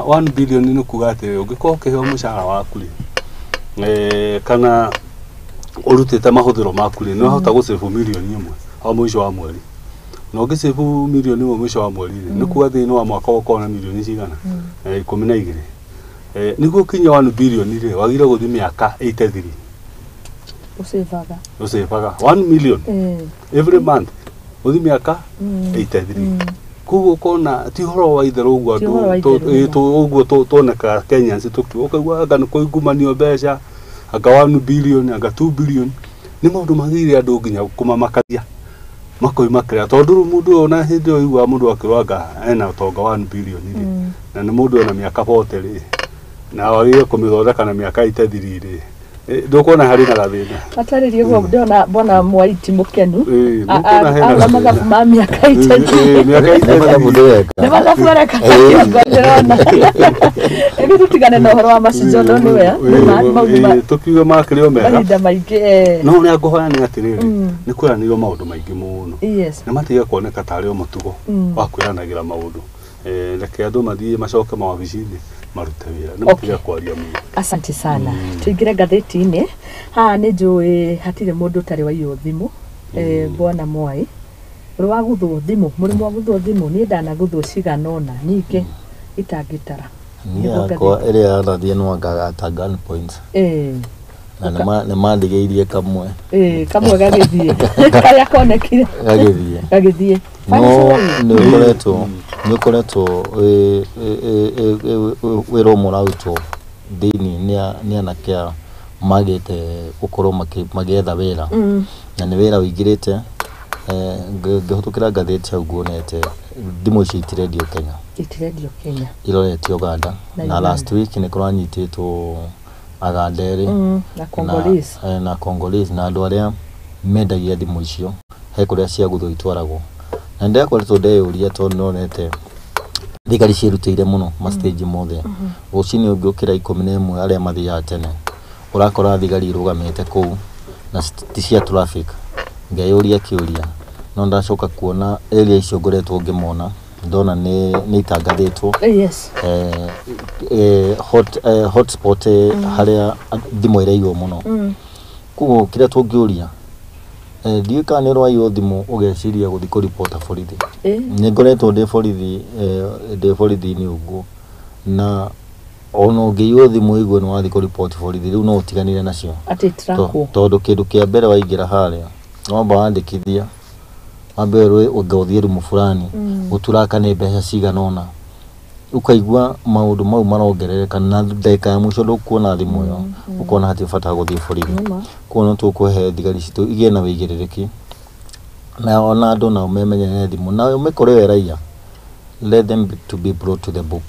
1 billion nĩ kuga atĩ ũngĩkorwo ũkĩheo mũcara waku rĩ, kana ũrutĩte mahũthĩro maku rĩ, nĩ wahota gũcĩbu mirioni 1 o mũico wa mweri. Na ũngĩcĩbu mirioni 1 mũico wa mweri rĩ, nĩ kuga thĩinĩ wa mwaka ũkorwo na mirioni cigana? 12. Nĩguo ũkinye 1 billion rĩ, wagĩrĩirwo gũthiĩ mĩaka 83. Ũcĩbaga. Ũcĩbaga 1 million every month ũthiĩ mĩaka 83. Koguo ũkona ti ũhoro wa itherũ ũguo andũ ũguo tuonekaga Kenyans tũkiuga, ũkaigua anga nĩ kũingumanio mbeca, anga 1 billion, anga 2 billion, nĩ maũndũ magĩrĩire andũ nginya kũmamakagia. Makoima kĩrĩa tondũ rĩu mũndũ ũyũ ona hĩndĩ ĩyo ũiguaga mũndũ akĩrwanga ena ũtonga 1 billion rĩ, na nĩ mũndũ ena mĩaka 40 rĩ, na wagĩrĩire kũmĩthondeka na mĩaka 83 rĩ, ndũkuona harĩ na gathĩna. Atarĩrie ũguo ndĩrona mbona Mwai ti mũkenu. Ĩĩ, nĩũkuona hena Auga gathĩna. mathabu ma mĩaka 83. Ĩĩ, mĩaka Nĩ mathabu 83. ndĩreka. Nĩ mathabu areka kĩongo ndĩrona. Rĩu tũtigane na ũhoro wa Mashujaa no nĩwe nĩ maũndũ ma Tũkiuge makĩrĩ o mega. Mahinda maingĩ No ũrĩa ngũhoya nĩ atĩrĩrĩ, nĩ kwĩranĩirwo maũndũ maingĩ mũno. Na matige kuoneka tarĩ o mũtugo wa kwĩranagĩra maũndũ. Reke andũ mathiĩ macoke mawabici-inĩ marute wĩra, nĩ matige kwaria mũno. Asante sana. Tuingire ngathĩti-inĩ. Haha nĩ njũĩ hatirĩ mũndũ ũtarĩ waiywo thimũ. Bwana Mwai, ũrĩ waguthwo thimũ? Mũrĩ mwaguthwo thimũ? Niĩ ndanaguthwo cigana ũna nyingĩ itangĩtara. Niĩ Nĩguo yakwa ngathĩti. ĩrĩa yarathiĩ nĩwangaga ta gun point na nĩ mandigĩirie kamwe. Ĩĩ, kamwe gagĩthiĩ karĩa konekire. Gagĩthiĩ. Gagĩthiĩ. No nĩ ũkoretwo wĩra ũmwe ũrarutwo thĩinĩ nĩ anake aya magĩte gũkorwo magĩetha wĩra, na nĩ wĩra ũingĩrĩte. Ngĩhĩtũkĩra ngathĩti hau nguonete thimũ ici itirendio Kenya. Itirendio Kenya. Iroretio Uganda. Na Na Uganda. Last week nĩ kũranyitĩtwo Aganda erĩ Na Congolese. Na Congolese na andũ arĩa mendagia thimũ icio he kũrĩa ciaguthwo itwaragwo, na nĩndakoretwo ndeyũria tondũ nĩonete thigari ciĩrutĩire mũno ma stage mothe. Rũcinĩ ũngĩũkĩra 11, arĩa mathiaga tene, ũrakora thigari irũgamĩte kũu na ti cia traffic. Ngeyũria kĩũria, no ndacoka kuona area icio ngoretwo ngĩmona, ndona nĩ itangathĩtwo hotspot, harĩa thimũ iraiywo mũno. Koguo kĩrĩa tũngĩũria, ndiũĩ kana nĩ ũraiywo thimũ ũgeciria gũthiĩ kũribota borithi. Nĩ ngoretwo ndĩ borithi, ndĩ borithi-inĩ ũguo, na ona ũngĩiywo thimũ igue nĩ wathiĩ kũriboti borithi, rĩu no ũtiganire nacio. Atĩ itirakwo. Tondũ kĩndũ kĩa mbere waingĩra harĩa wamba wandĩkithia, wambe wĩrwo anga ũthiĩ rumu fulani gũturaka nĩ mbeca cigana ũna, ũkaigua maũndũ mau marongerereka, na ndagĩka ya mũico ndũkuona thimũ ĩyo, ũkona hatirĩ bata gũthiĩ borithi. Nĩma. Koguo no tũkũhe thigari citũ igĩe na wĩigĩrĩrĩki, na ona andũ nao memenyerere thimũ na ũmĩkore we raia, let them to be brought to the book,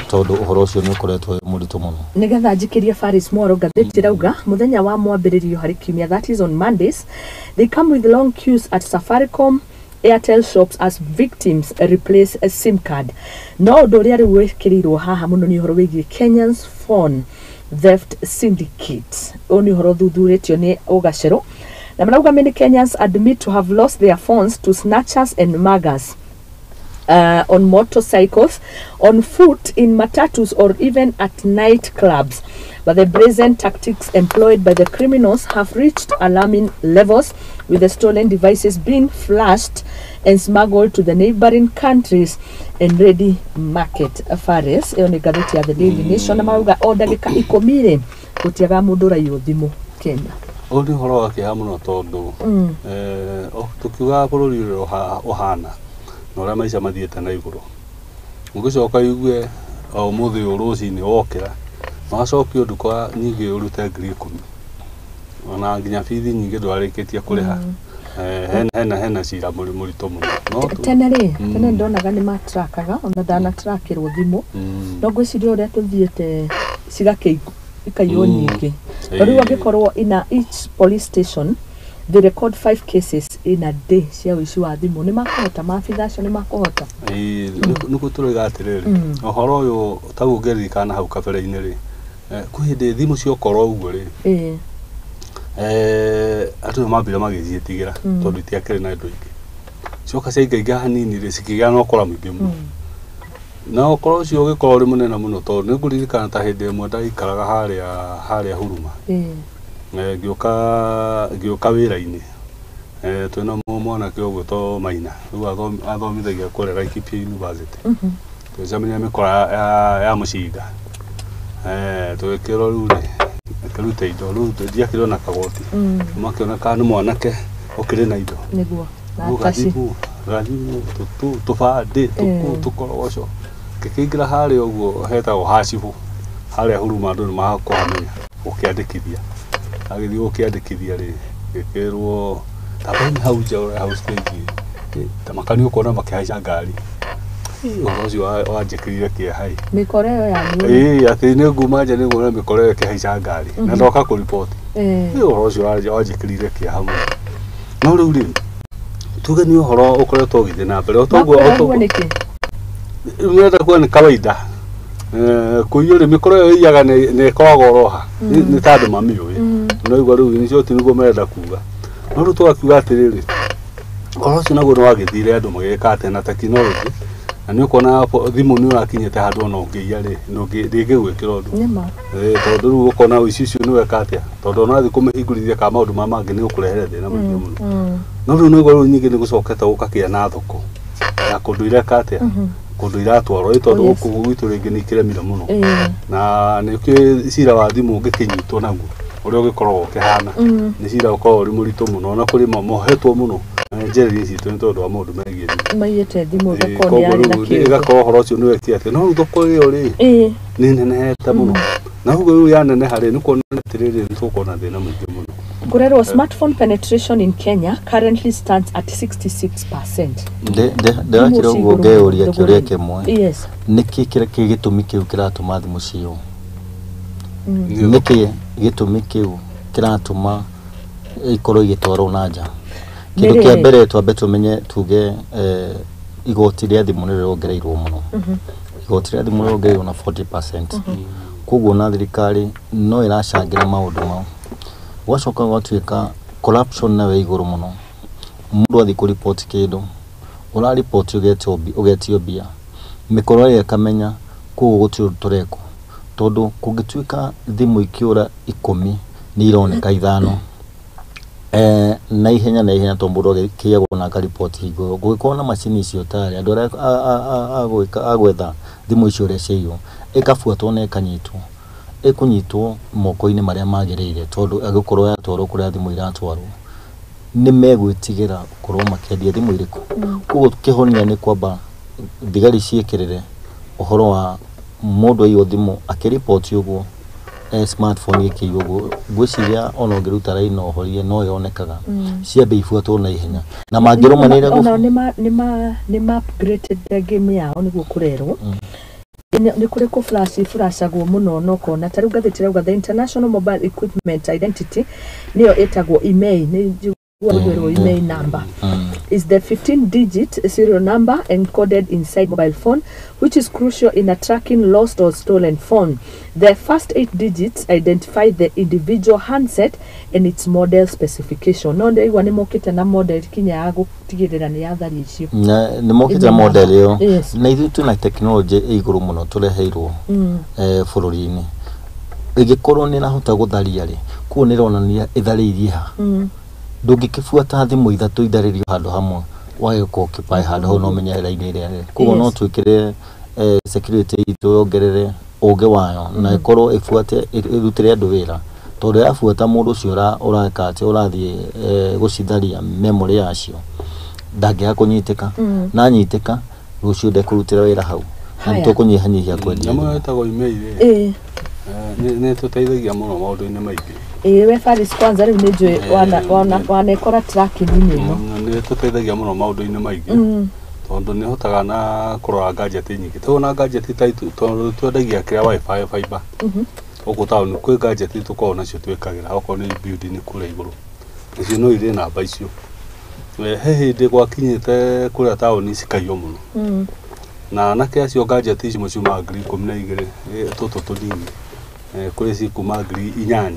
tondũ ũhoro ũcio nĩ ũkoretwo wĩ mũritũ mũno. Nigetha njikĩrie Faris Mworo, ngathĩti ĩrauga mũthenya wa mwambĩrĩrio harĩ kiumia, that is on Mondays, they come with long queues at Safaricom, Airtel shops as victims replace a SIM card. No ũndũ ũrĩa rĩu wĩkĩrĩirwo haha mũno nĩ ũhoro wĩgiĩ Kenyans phone theft syndicate. Ũyũ nĩ ũhoro ũthuthurĩtio nĩ Ũgacerũ, na marauga many Kenyans admit to have lost their phones to snatchers and muggers on motorcycles, on foot, in matatus, or even at nightclubs. But the brazen tactics employed by the criminals have reached alarming levels, with the stolen devices being flashed and smuggled to the neighboring countries and ready market. Fares, ĩyo nĩ ngathĩti ya The Daily Nation, na marauga o ndagĩka 10 rĩ, gũtiaga mũndũ ũraiywo thimũ Kenya. Ũyũ nĩ ũhoro wa kĩeha mũno tondũ tũkiugaga bũrũri ũrĩa ũhana na ũrĩa maica mathiĩte na igũrũ, ũngĩcoka ũigue o ũmũthĩ ũyũ rũcinĩ wokĩra wacokio nduka nyingĩ ũrute 10,000, ona nginya bithi nyingĩ ndwarĩkĩtie kũrĩha. Hena cira mũritũ mũno no Tene rĩ, tene ndonaga nĩ matrakaga, ona ndanatrakĩrwo thimũ, no ngwĩciria ũrĩa tũthiĩte cigakĩ ikaiywo nyingĩ. Tondũ rĩu angĩkorwo in a each police station they record five cases in a day cia ũici wa thimũ, nĩ makũhota? Maabitha acio nĩ makũhota? Ĩĩ, nĩkuo tũroiga atĩrĩrĩ, ũhoro ũyũ taguo ũngĩririkana hau kabere-inĩ rĩ, kwĩ hĩndĩ thimũ ciokorwo ũguo rĩ, andũ nĩ mambire magĩciĩtigĩra tondũ itiakĩrĩ na indo ingĩ. Cioka ciaingaingĩ hanini rĩ, cikĩgĩa na ũkora mũingĩ mũno, na ũkora ũcio ũgĩkorwo ũrĩ mũnene mũno, tondũ nĩ ngũririkana ta hĩndĩ ĩmwe ndaikaraga harĩa Huruma. Ngĩũka wĩra-inĩ, twĩna mwanake ũgwĩtwo Maina, rĩu athomithagia kũrĩa Laikipia University. Tũgĩcemania mĩkora ya mũcinga. Tũgĩkĩrwo rĩu rĩ akĩruta indo, rĩu ndiakĩrĩ ona kagoti. Makĩona nĩ mwanake ũkĩrĩ na indo. Nĩguo na Rĩu taci. Gathimũ tũbandĩ tũkũ tũkoroco ngĩkĩingĩra harĩa ũguo hetagwo hacibũ harĩa Huruma, andũ nĩ makũhamenya gũkĩandĩkithia. Agĩthiĩ gũkĩandĩkithia rĩ, gĩkĩrwo Tabeni hau nja ũrĩa hau stage ta makani ũkona makĩhaica ngari. Ũhoro ũcio wanjĩkĩrire kĩeha ĩ. Mĩkora ĩyo yanyu. Ĩĩ atĩ nĩ nguma nja nĩ nguona mĩkora ĩyo ĩkĩhaica ngari na ndoka kũriboti. Ũhoro ũcio wanjĩkĩrire kĩeha mũno. No rĩu rĩ tuge nĩ ũhoro ũkoretwo ũgĩthiĩ na mbere otoguo nĩkĩ? Nĩrenda kuga nĩ kawaida. Kũiywo rĩ mĩkora ĩyo ĩiyaga nĩ ĩkoragwo oroha nĩ ta andũ mamĩũĩ. No igua rĩu nĩcio ti nĩguo marenda kuga. No rĩu tũgakiuga atĩrĩrĩ ũhoro ũcio naguo nĩ wagĩthire andũ magĩka atĩa na tekinoronjĩ na nĩ ũkuona thimũ nĩ ũrakinyĩte handũ ona ũngĩiya rĩ ndĩngĩgwĩkĩra ũndũ. Tondũ rĩu ũkona ũici ũcio nĩ weka atĩa tondũ ona wathiĩ kũmĩhingũrithia kana maũndũ maya mangĩ nĩ ũkũrehere thĩna mũingĩ mũno. No rĩu nĩguo rĩu nyingĩ nĩ gũcokete gũkagĩa na thoko ya kũndũ ireka atĩa kũndũ iratwarwo ĩ tondũ gũkũ gwitũ rĩngĩ nĩ ikĩremire mũno na nĩkĩo cira wa thimũ ũngĩkĩnyitwo naguo ũrĩa ũgĩkoragwo ũkĩhana nĩ cira ũkoragwo ũrĩ mũritũ mũno na kũrĩ mohetwo mũno njeri citũ nĩ tondũ wa maũndũ megiĩ thimũ. Maiyĩte thimũ ĩgakorwo nĩ yarĩ na kĩndũ. Ĩgakorwo ũhoro ũcio nĩ wekire atĩa no rĩu thoko ĩyo rĩ nĩ nenehete mũno na ũguo rĩu yaneneha rĩ nĩ kuona atĩrĩrĩ nĩ tũkuona thĩna mũingĩ mũno. Kũrerwo smartphone penetration in Kenya currently stands at 66%. Ndĩrakĩra ũguo ngeyũria kĩũria kĩmwe. Yes. Nĩkĩ gĩtũmi kĩu kĩratũma thimũ ciywo? Nĩkĩ gĩtũmi kĩu kĩratũma ikorwo igĩtwarwo na nja? Kĩndũ kĩa mbere twambe tũmenye tuge igoti rĩa thimũ nĩ rĩrongereirwo mũno. Igoti rĩa thimũ rĩrongereirwo na 40%. Koguo na thirikari no ĩracangĩra maũndũ mau. Gwacoka gwatuĩka corruption nayo ĩ igũrũ mũno. Mũndũ athiĩ kũriboti kĩndũ ũrariboti ũgetio mbia mĩkora ĩrĩa ĩkamenya koguo gũtirĩ ũndũ tũrekwo tondũ kũngĩtuĩka thimũ ikĩũra 10 nĩ ironeka 5 na ihenya tondũ mũndũ agĩkĩagwo na akariboti hingo ĩyo gũgĩkorwo na macini icio tarĩ andũ arĩa a gwetha thimũ icio ũrĩa ciaiywo ĩkabuatwo na ĩkanyitwo ĩkũnyitwo moko-inĩ marĩa magĩrĩire tondũ agĩkorwo yatwarwo kũrĩa thimũ iratwarwo nĩ megwĩtigĩra gũkorwo makĩendia thimũ irĩkũ. Koguo kĩhonia nĩ kwamba thigari ciĩkĩrĩre ũhoro wa mũndũ aiywo thimũ akĩriboti ũguo smartphone ĩkĩiywo ũguo ngwĩciria ona ũngĩruta raini no ũhorie no yonekaga ciambe ibuatwo na ihenya na mangĩrũmanĩrĩra ona nĩ ma upgraded game yao nĩguo kũrerwo nĩ kũrĩ kũ flash flashagwo mũno no kona ta rĩu ngathĩti ĩrauga the International Mobile Equipment Identity nĩyo ĩtagwo IMEI nĩ njiguaga IMEI number is the 15-digit serial number encoded inside mobile phone, which is crucial in tracking lost or stolen phone. The first 8 digits identify the individual handset and its model specification. No ndĩraigua nĩ mokĩte na model kinya ya gũtigĩrĩra nĩ yatharia icio. Nĩ mokĩte na model ĩyo. Na ithuĩ twĩna tekinoronjĩ ĩ igũrũ mũno tũreheirwo bũrũri-inĩ. Ĩngĩkorwo nĩ ĩrahota gũtharia rĩ, koguo nĩ ĩronania ĩtharĩirie ha. Ndũngĩkĩbuata thimũ 3 itharĩrio handũ hamwe wage gũoccupy handũ hau no ũmenye raini ĩrĩa ĩrĩ. Koguo no twĩkĩre security itũ yongerere ũgĩ wayo na ĩkorwo ĩbuate ĩrutĩre andũ wĩra tondũ yabuata mũndũ ũcio ũreka atĩ ũrathiĩ gũcitharia memory yacio ndangĩaga kũnyitĩka na anyitĩka rũciũ ndekũrutĩra wĩra hau na nĩ tũkũnyihanyihia kwendia. Nyamũ ĩyo ĩtagwo IMEI rĩ nĩ ĩtũteithagia mũno maũndũ-inĩ maingĩ. Ĩĩ we Faris kwanza rĩu nĩ njũĩ wanekora tracking-inĩ ĩno. Nĩ ĩtũteithagia mũno maũndũ-inĩ maingĩ tondũ nĩ hotaga na kũrora gadget nyingĩ tondũ na gadget ta itũ tondũ twendagia kĩrĩa wifi fiber gũkũ taũni kwĩ gadget tũkoragwo nacio twĩkagĩra okorwo nĩ building kũrĩa igũrũ nacio no irĩ namba icio. He hĩndĩ gwakinyĩte kũrĩa taũni cikaiywo mũno na anake acio gadget icio ciumaga 12,000 tũtũ tũnini kũrĩ cikuma 8,000.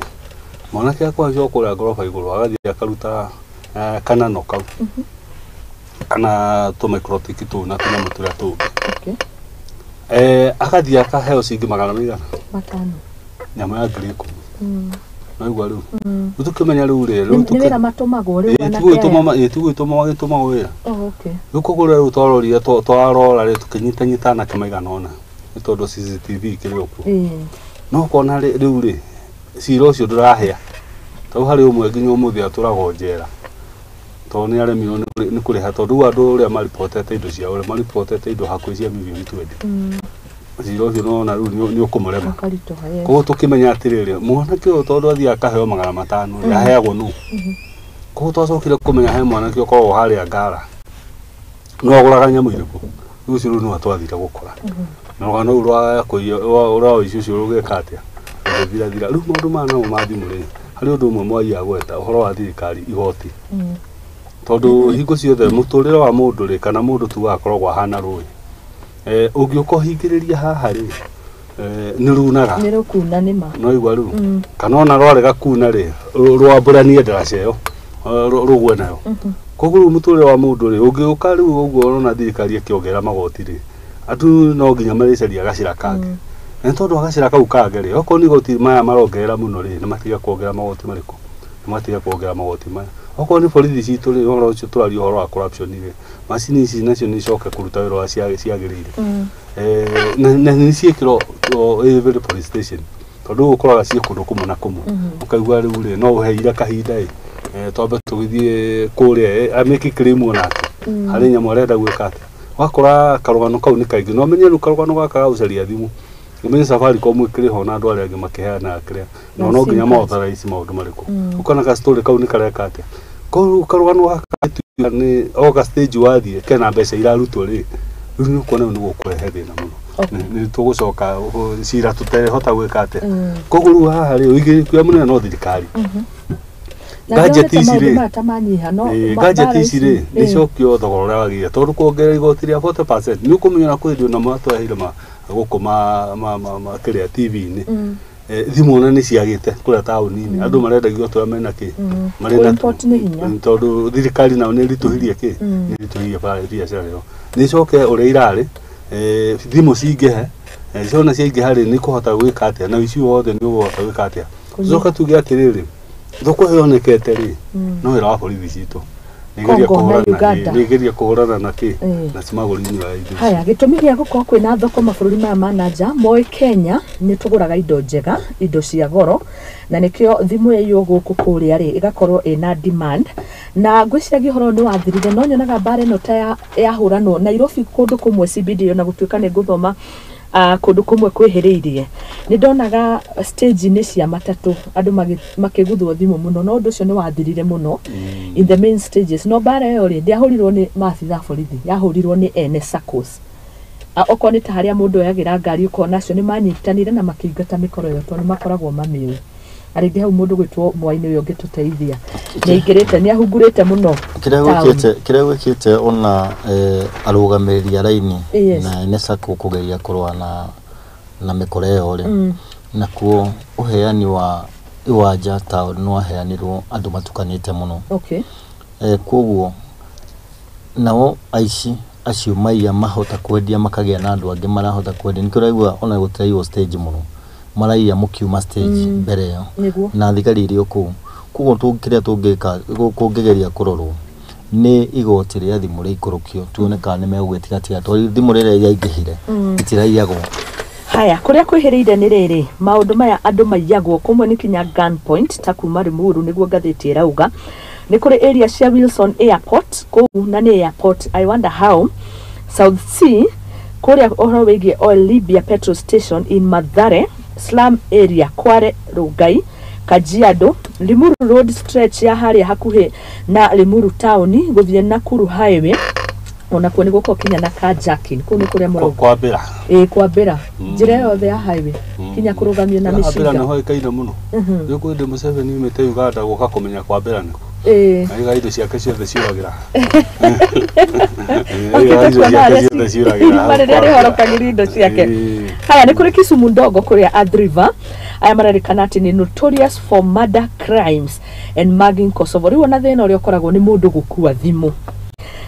Mwanake akwa acio kũrĩa ngoroba igũrũ agathiĩ akaruta kanano kau kana tũ microtik tũu na tũnyamũ tũrĩa tũngĩ agathiĩ akaheo ciringi 500 nyamũ ya 10,000. Naigua rĩu rĩu tũkĩmenya rĩu rĩ rĩu nĩ wĩra matũmagwo rĩu anake aya tiguĩtũmagwo wĩra. Rĩu koguo rĩu twarorire twarora rĩ tũkĩnyitanyita anake maigana ũna nĩ tondũ CCTV ikĩrĩ o kuo no ũkona rĩu rĩ cira ũcio ndũrahĩa tondũ harĩ ũmwe nginya ũmũthĩ atũragwo njera tondũ nĩ aremirwo nĩ kũrĩha tondũ rĩu andũ ũrĩa maribotete indo ciao ũrĩa maribotete indo hakuhĩ cia mirioni 20 cira ũcio nĩwona rĩu nĩ ũkũmũrema. Koguo tũkĩmenya atĩrĩrĩ mwanake ũyũ tondũ athiĩ akaheo 500 aheagwo nũ Koguo twacokire kũmenya he mwanake ũkoragwo harĩa Ngara no agũraga nyamũ irĩkũ rĩu ũcio rĩu nĩwe twathire gũkora na rũgano rũu rwa kũiya rwa ũici ũcio rũgĩka atĩa rũgĩthirathira. Rĩu maũndũ maya namo ma thimũ rĩ, harĩ ũndũ ũmwe Mwai agweta ũhoro wa thirikari igoti, tondũ hingo ciothe mũtũrĩre wa mũndũ rĩ, kana mũndũ tugaga akoragwo ahana rũĩ, ũngĩũka ũhingĩrĩria haha rĩ, nĩ runaga, nĩ rũkuna nĩ ma no igua rĩu, kana ona rwarega kuna rĩ, rwambũranie ndaraca ĩyo rũgwe nayo. Koguo rĩu mũtũrĩre wa mũndũ rĩ, ũngĩũka rĩu ũguo ũrona thirikari ĩkĩongerera magoti rĩ, andũ no nginya marĩcaria gacĩra kangĩ, na nĩ tondũ wa gacĩra kau kangĩ rĩ, okorwo nĩ igoti maya marongerera mũno rĩ, nĩ matiga kuongerera magoti marĩkũ, nĩ matiga kuongerera magoti maya. Okorwo nĩ borithi citũ rĩ, ũhoro ũcio tũraria ũhoro wa corruption rĩ, macini ici nacio nĩ icoke kũruta wĩra ũrĩa ciagĩrĩire, na nĩ ciĩkĩrwo every police station, tondũ ũkoraga ciĩ kũndũ kũmwe na kũmwe, ũkaigua rĩu rĩ, no ũheire kahinda ĩ, twambe tũgĩthiĩ kũrĩa amĩki claim onake harĩ nyamũ arenda gwĩka atĩa. Wakora karũgano kau nĩ kaingĩ, no ũmenye rĩu karũgano gaka ga gũcaria thimũ, ũmenye Safaricom ĩkĩrĩ ho na andũ arĩa angĩ makĩheanaga kĩrĩa, no no nginya ma authorize maũndũ marĩkũ, ũkona ka story kau nĩ kareka atĩa. Koguo karũgano gaka nĩ o ga stage wathiĩ kena mbeca irarutwo rĩ, rĩu nĩ ũkuona rĩu nĩ gũkũrehe thĩna mũno, nĩ tũgũcoka cira tũtehota gwĩka atĩa. Koguo rĩu haha rĩ, ũigĩrĩrĩki ũrĩa mũnene no thirikari. Gadget ici rĩ, gadget ici rĩ, nĩ icokio thogora ũrĩa wagĩrĩire, tondũ kuongerera igoti rĩa 40% nĩ ũkũmenya na kwĩ hĩndĩ ona matweheire ma gũkũ ma kĩrĩa TV-inĩ, thimũ ona nĩ ciagĩte kũrĩa taũni-inĩ, andũ marendagio tũrĩa mena kĩ marĩ na tondũ thirikari nao nĩ ĩritũhirie kĩ, nĩ ĩritũhirie biacara ĩyo. Nĩ icoke ũrĩa irarĩ, thimũ cingĩhe, ciona ciaingĩha rĩ, nĩ ikũhota gwĩka atĩa, na ũici wothe nĩ ũkũhota gwĩka atĩa. Tũcoke tuge atĩrĩrĩ, thoko ĩyo yonekete rĩ, no wĩra wa borithi citũ nĩgeria kũhũrana na kĩ na smuggling wa indo. Haya, gĩtũmi gĩa gũkorwo kwĩna thoko mabũrũri maya ma na nja moĩ Kenya nĩ tũgũraga indo njega, indo cia goro, na nĩkĩo thimũ ĩyo gũkũ kũrĩa rĩ ĩgakorwo ĩna demand. Na ngwĩciragia ũhoro nĩ wathirire, no nyonaga mbara ĩno ta yahũranwo Nairobi kũndũ kũmwe CBD, ona gũtuĩka nĩ ngũthoma kũndũ kũmwe kwĩhĩrĩirie, nĩ ndonaga stage-inĩ cia matatũ andũ makĩguthwo thimũ mũno, no ũndũ ũcio nĩ wathirire mũno in the main stages. No mbara ĩyo rĩ, ndĩahũrirwo nĩ maabitha a borithi, yahũrirwo nĩ ene SACCOs. Okorwo nĩ ta harĩa mũndũ oyagĩra ngari, ũkona acio nĩ manyitanire na makĩingata mĩkoro ĩyo tondũ nĩ makoragwo mamĩũĩ. Arĩngĩ hau mũndũ gwĩtwo Mwai nĩwe ũngĩtũteithia, nĩ aingĩrĩte, nĩ ahungurĩte mũno. Kĩrĩa gwĩkĩte ona arũgamĩrĩri a raini na ene SACCO kũgeria kũrũa na mĩkora ĩyo rĩ, nakuo ũheani wa iwanja taũni nĩ waheanirwo andũ matukanĩte mũno. Koguo nao aici acio maiya mahota kwendia makagĩa na andũ angĩ marahota kwendia, nĩkĩo ũraigua ona gũtiraiywo stage mũno, maraiya mũkiuma stage mbere ĩyo na thigari irĩ o kũu. Koguo kĩrĩa tũngĩka kũngĩgeria kũrorwo nĩ igoti rĩa thimũ rĩikũrũkio, tuone kana nĩ megũgĩtigatia, tondũ thimũ rĩrĩa rĩaingĩhire itiraiyagwo. Haya, kũrĩa kwĩhĩrĩire nĩ rĩrĩ, maũndũ maya andũ maiyagwo kũmwe nĩ kinya gun point ta kuma Limuru, nĩguo ngathĩti ĩrauga. Nĩ kũrĩ area cia Wilson Airport kũu, na nĩ airport, I wonder how. South Sea kũrĩa ũhoro wĩgiĩ Oil Libya petrol station in Mathare slum area, Kware, Rongai, Kajiado, Limuru Road stretch ya harĩa hakuhĩ na Limuru town gũthiĩ Nakuru highway, onakuo nĩ gũkorwo kinya na carjacking kũu nĩ kũrĩa mũrauga kwambĩra kwambĩra njĩra yothe ya highway kinya kũrũgamio na mĩcinga nĩ hoĩkaine mũno. Rĩu kwĩ hĩndĩ Museveni yumĩte Uganda gũka kũmenya kwambĩra nĩkũ, aiga indo ciake ciothe ciũragĩra, irima rĩrĩa rĩhorokagĩria indo ciake. Haya, nĩ kũrĩ Kisumu ndogo kũrĩa Athi River, aya marerĩkana atĩ nĩ notorious for murder crimes and mugging Kosovo. Rĩu ona thĩna ũrĩa ũkoragwo nĩ mũndũ gũkua thimũ.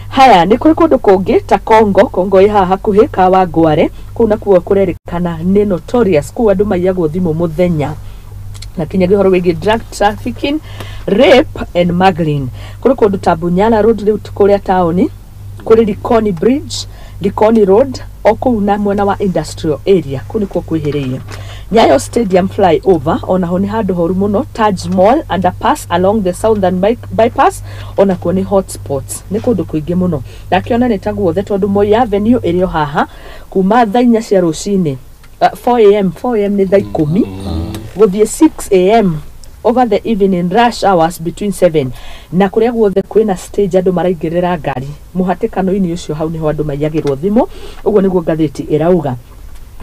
Haya, nĩ kũrĩ kũndũ kũngĩ ta Kongo, Kongo ĩ haha hakuhĩ Kawangware, kũu nakuo kũrerĩkana nĩ notorious, kũu andũ maiyagwo thimũ mũthenya, na kinyagia ũhoro wĩgiĩ drug trafficking, rape and muggling. Kũrĩ kũndũ ta Bunyala Road rĩu kũrĩa taũni, kũrĩ Likoni Bridge, Likoni Road, o kũu na mwena wa industrial area, kũu nĩkuo kwĩhĩrĩire. Nyayo Stadium flyover onaho nĩ handũ horu mũno. Taj Mall underpass along the southern bypass onakuo nĩ hotspots, nĩ kũndũ kũingĩ mũno. Ndakĩona nĩ ta guothe tondũ Moi Avenue ĩrĩ o haha kuma thaa 4 cia rũcinĩ, 4 am, 4 am nĩ thaa 10 gũthiĩ 6 am Over the evening rush hours between 7 na kuria guothe kwina stage andu maraingirira ngari muhatikano-ini ucio hau niho andu maiyagirwo thimu. Uguo niguo ngathĩti ĩrauga.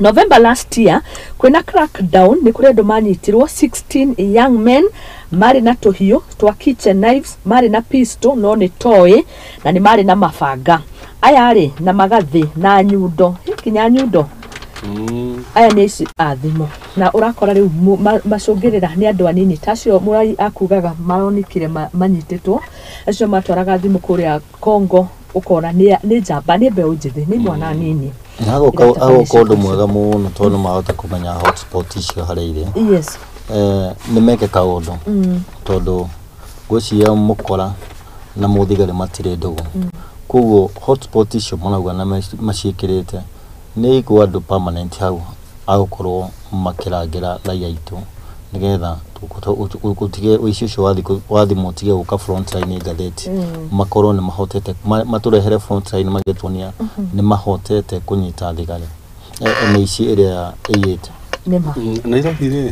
November last year kwina crackdown ni kuri andu manyitirwo 16 young men mari na tũhiũ twa kitchen knives, mari na pistol no ni toy, na ni mari na mabanga aya rĩ na magathĩ na nyundo kinya nyundo. Aya nĩ ici a thimũ na ũrakora rĩu macũngĩrĩra nĩ andũ anini ta acio mũrai akugaga maronekire manyitĩtwo acio matwaraga thimũ kũrĩa Congo, ũkona nĩ njamba, nĩ mbeũ njĩthĩ, nĩ mwana nini. Agoka ũndũ mwega mũno tondũ mahota kũmenya hotspot icio harĩa irĩ. Yes. Nĩ meke kaũndũ tondũ ngwĩciria mũkora na mũthigari matirĩ ndũgũ. Koguo hotspot icio marauga na maciĩkĩrĩte nĩ igwo andũ permanent hau agũkorwo makĩrangĩra raia aitũ nĩgetha ũtige ũici ũcio wa thimũ ũtige gũka frontline ngathĩti, makorwo nĩ mahotete matũrehere frontline magĩtuonia nĩ mahotete kũnyita thigari mĩici ĩrĩa ĩiyĩte. Nairobi rĩ,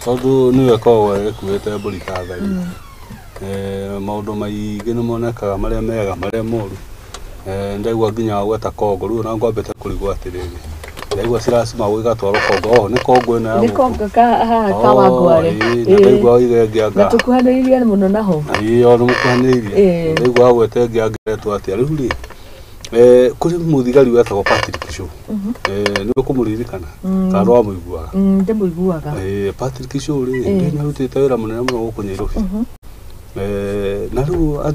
tondũ nĩwe ĩkoragwo ĩkuĩte mbũri ta thari, maũndũ maingĩ nĩ monekaga marĩa mega marĩa moru. Ndaigua nginya gweta Kongo rĩu ona ngwambĩte kũrigwo atĩrĩrĩ, ndaigua ciracimagwo igatwarwo Kongo, nĩ Kongo ĩno ya nĩ Kongo Kawangware, ndaigua oiga ĩngĩ anga na tũkuhanĩrĩirie mũno naho. Ĩĩ o nĩ mũkuhanĩrĩirie. Ndaigua agwete ĩngĩ angeretwo atĩa rĩu rĩ, kũrĩ mũthigari wetagwo Patrick Shaw, nĩ ũkũmũririkana kana wamũiguaga? Ndĩmũiguaga. Patrick Shaw rĩ, nĩ arutĩte wĩra mũnene mũno gũkũ Nairobi. Na rĩu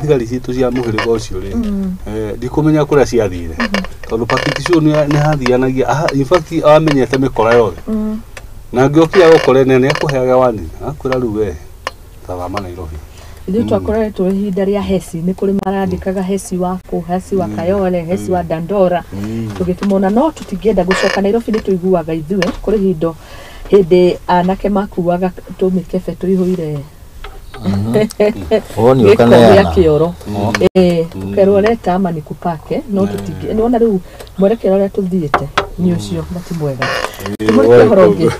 thigari citũ cia mũhĩrĩga ũcio rĩ, ndikũmenya kũrĩa ciathire tondũ Patrick Shaw nĩ hathianagia, in fact amenyete mĩkora yothe, na angĩokire gũkora nĩ akũheaga wani akwĩra rĩu we tathama Nairobi. Ithuĩ twakoretwo ihinda rĩa Hesi, nĩ kũrĩ marandĩkaga Hesi waku, Hesi wa Kayole, Hesi wa Dandora, tũgĩkĩmona no tũtingĩenda gũcoka Nairobi. Nĩ tũiguaga ithuĩ kũrĩ hindo hĩndĩ anake makuaga tũmĩkebe tũihũire gĩko gĩa kĩoro, ũkerwo leta ama nikupake, no tũtingĩ nĩwona rĩu mwerekera ũrĩa tũthiĩte nĩ ũcio na ti mwega. Tũmũrĩke ũhoro ũngĩ.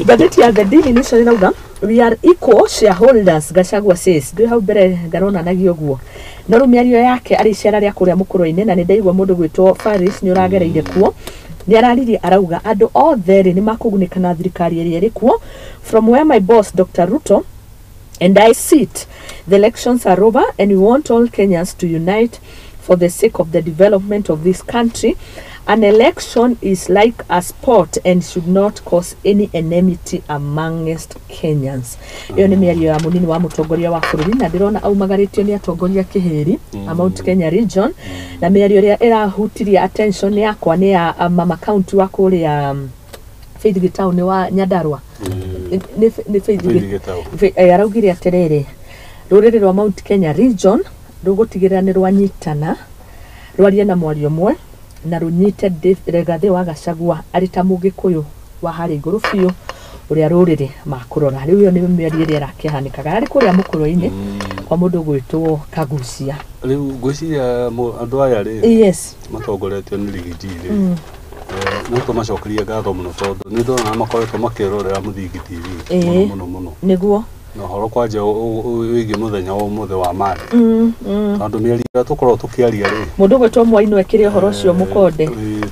Ngathĩti ya The Daily Nation ĩrauga we are equal shareholders, Gachagua says. Ndĩ hau mbere ngaronanagia ũguo, no rĩu mĩario yake arĩ icera rĩa kũrĩa mũkũrũ-inĩ, na nĩ ndaigua mũndũ gwĩtwo Faris nĩ ũragereire kuo, nĩ araririe arauga andũ othe rĩ nĩ makũgunĩka na thirikari ĩrĩa ĩrĩ kuo. From where my boss Dr. Ruto and I sit, the elections are over and we want all Kenyans to unite for the sake of the development of this country. An election is like a sport and should not cause any enmity amongst Kenyans. Iyo nĩ mĩario ya mũnini wa mũtongoria wa bũrũri, na ndĩrona aumagarĩtio nĩ atongoria kĩhĩri a Mount Kenya region, na mĩario ĩrĩa ĩrahutirie attention yakwa nĩ ya mama county wa kũrĩa Faith Gitau nĩ wa Nyandarua. Nĩ Faith Gitau araugire atĩrĩrĩ, rũrĩrĩ rwa Mount Kenya region rũgũtigĩrĩra nĩ rwanyitana, rwarie na mwario ũmwe, na rũnyite Rigathĩ wa Gachagua arĩ ta mũgĩkũyũ wa harĩa igũrũ biũ ũrĩa rũrĩrĩ makũrora. Rĩu ĩyo nĩ mĩario ĩrĩa ĩrakĩhanĩkaga arĩ kũrĩa mũkũrũ-inĩ kwa mũndũ gwĩtwo Kagucia. Rĩu ngwĩciria andũ aya rĩ, yes, matongoretio nĩ Rigiji rĩ, no tũmacokerie ngatho mũno tondũ nĩ ndona makoretwo makĩrorera Mũthingi TV mũno mũno mũno. Nĩguo na ũhoro kwanja wĩgiĩ mũthenya wa ũmũthĩ wa Monday, tondũ mĩario ĩrĩa tũkoragwo tũkĩaria rĩ, mũndũ gwĩtwo Mwaino ekĩre ũhoro ũcio mũkonde,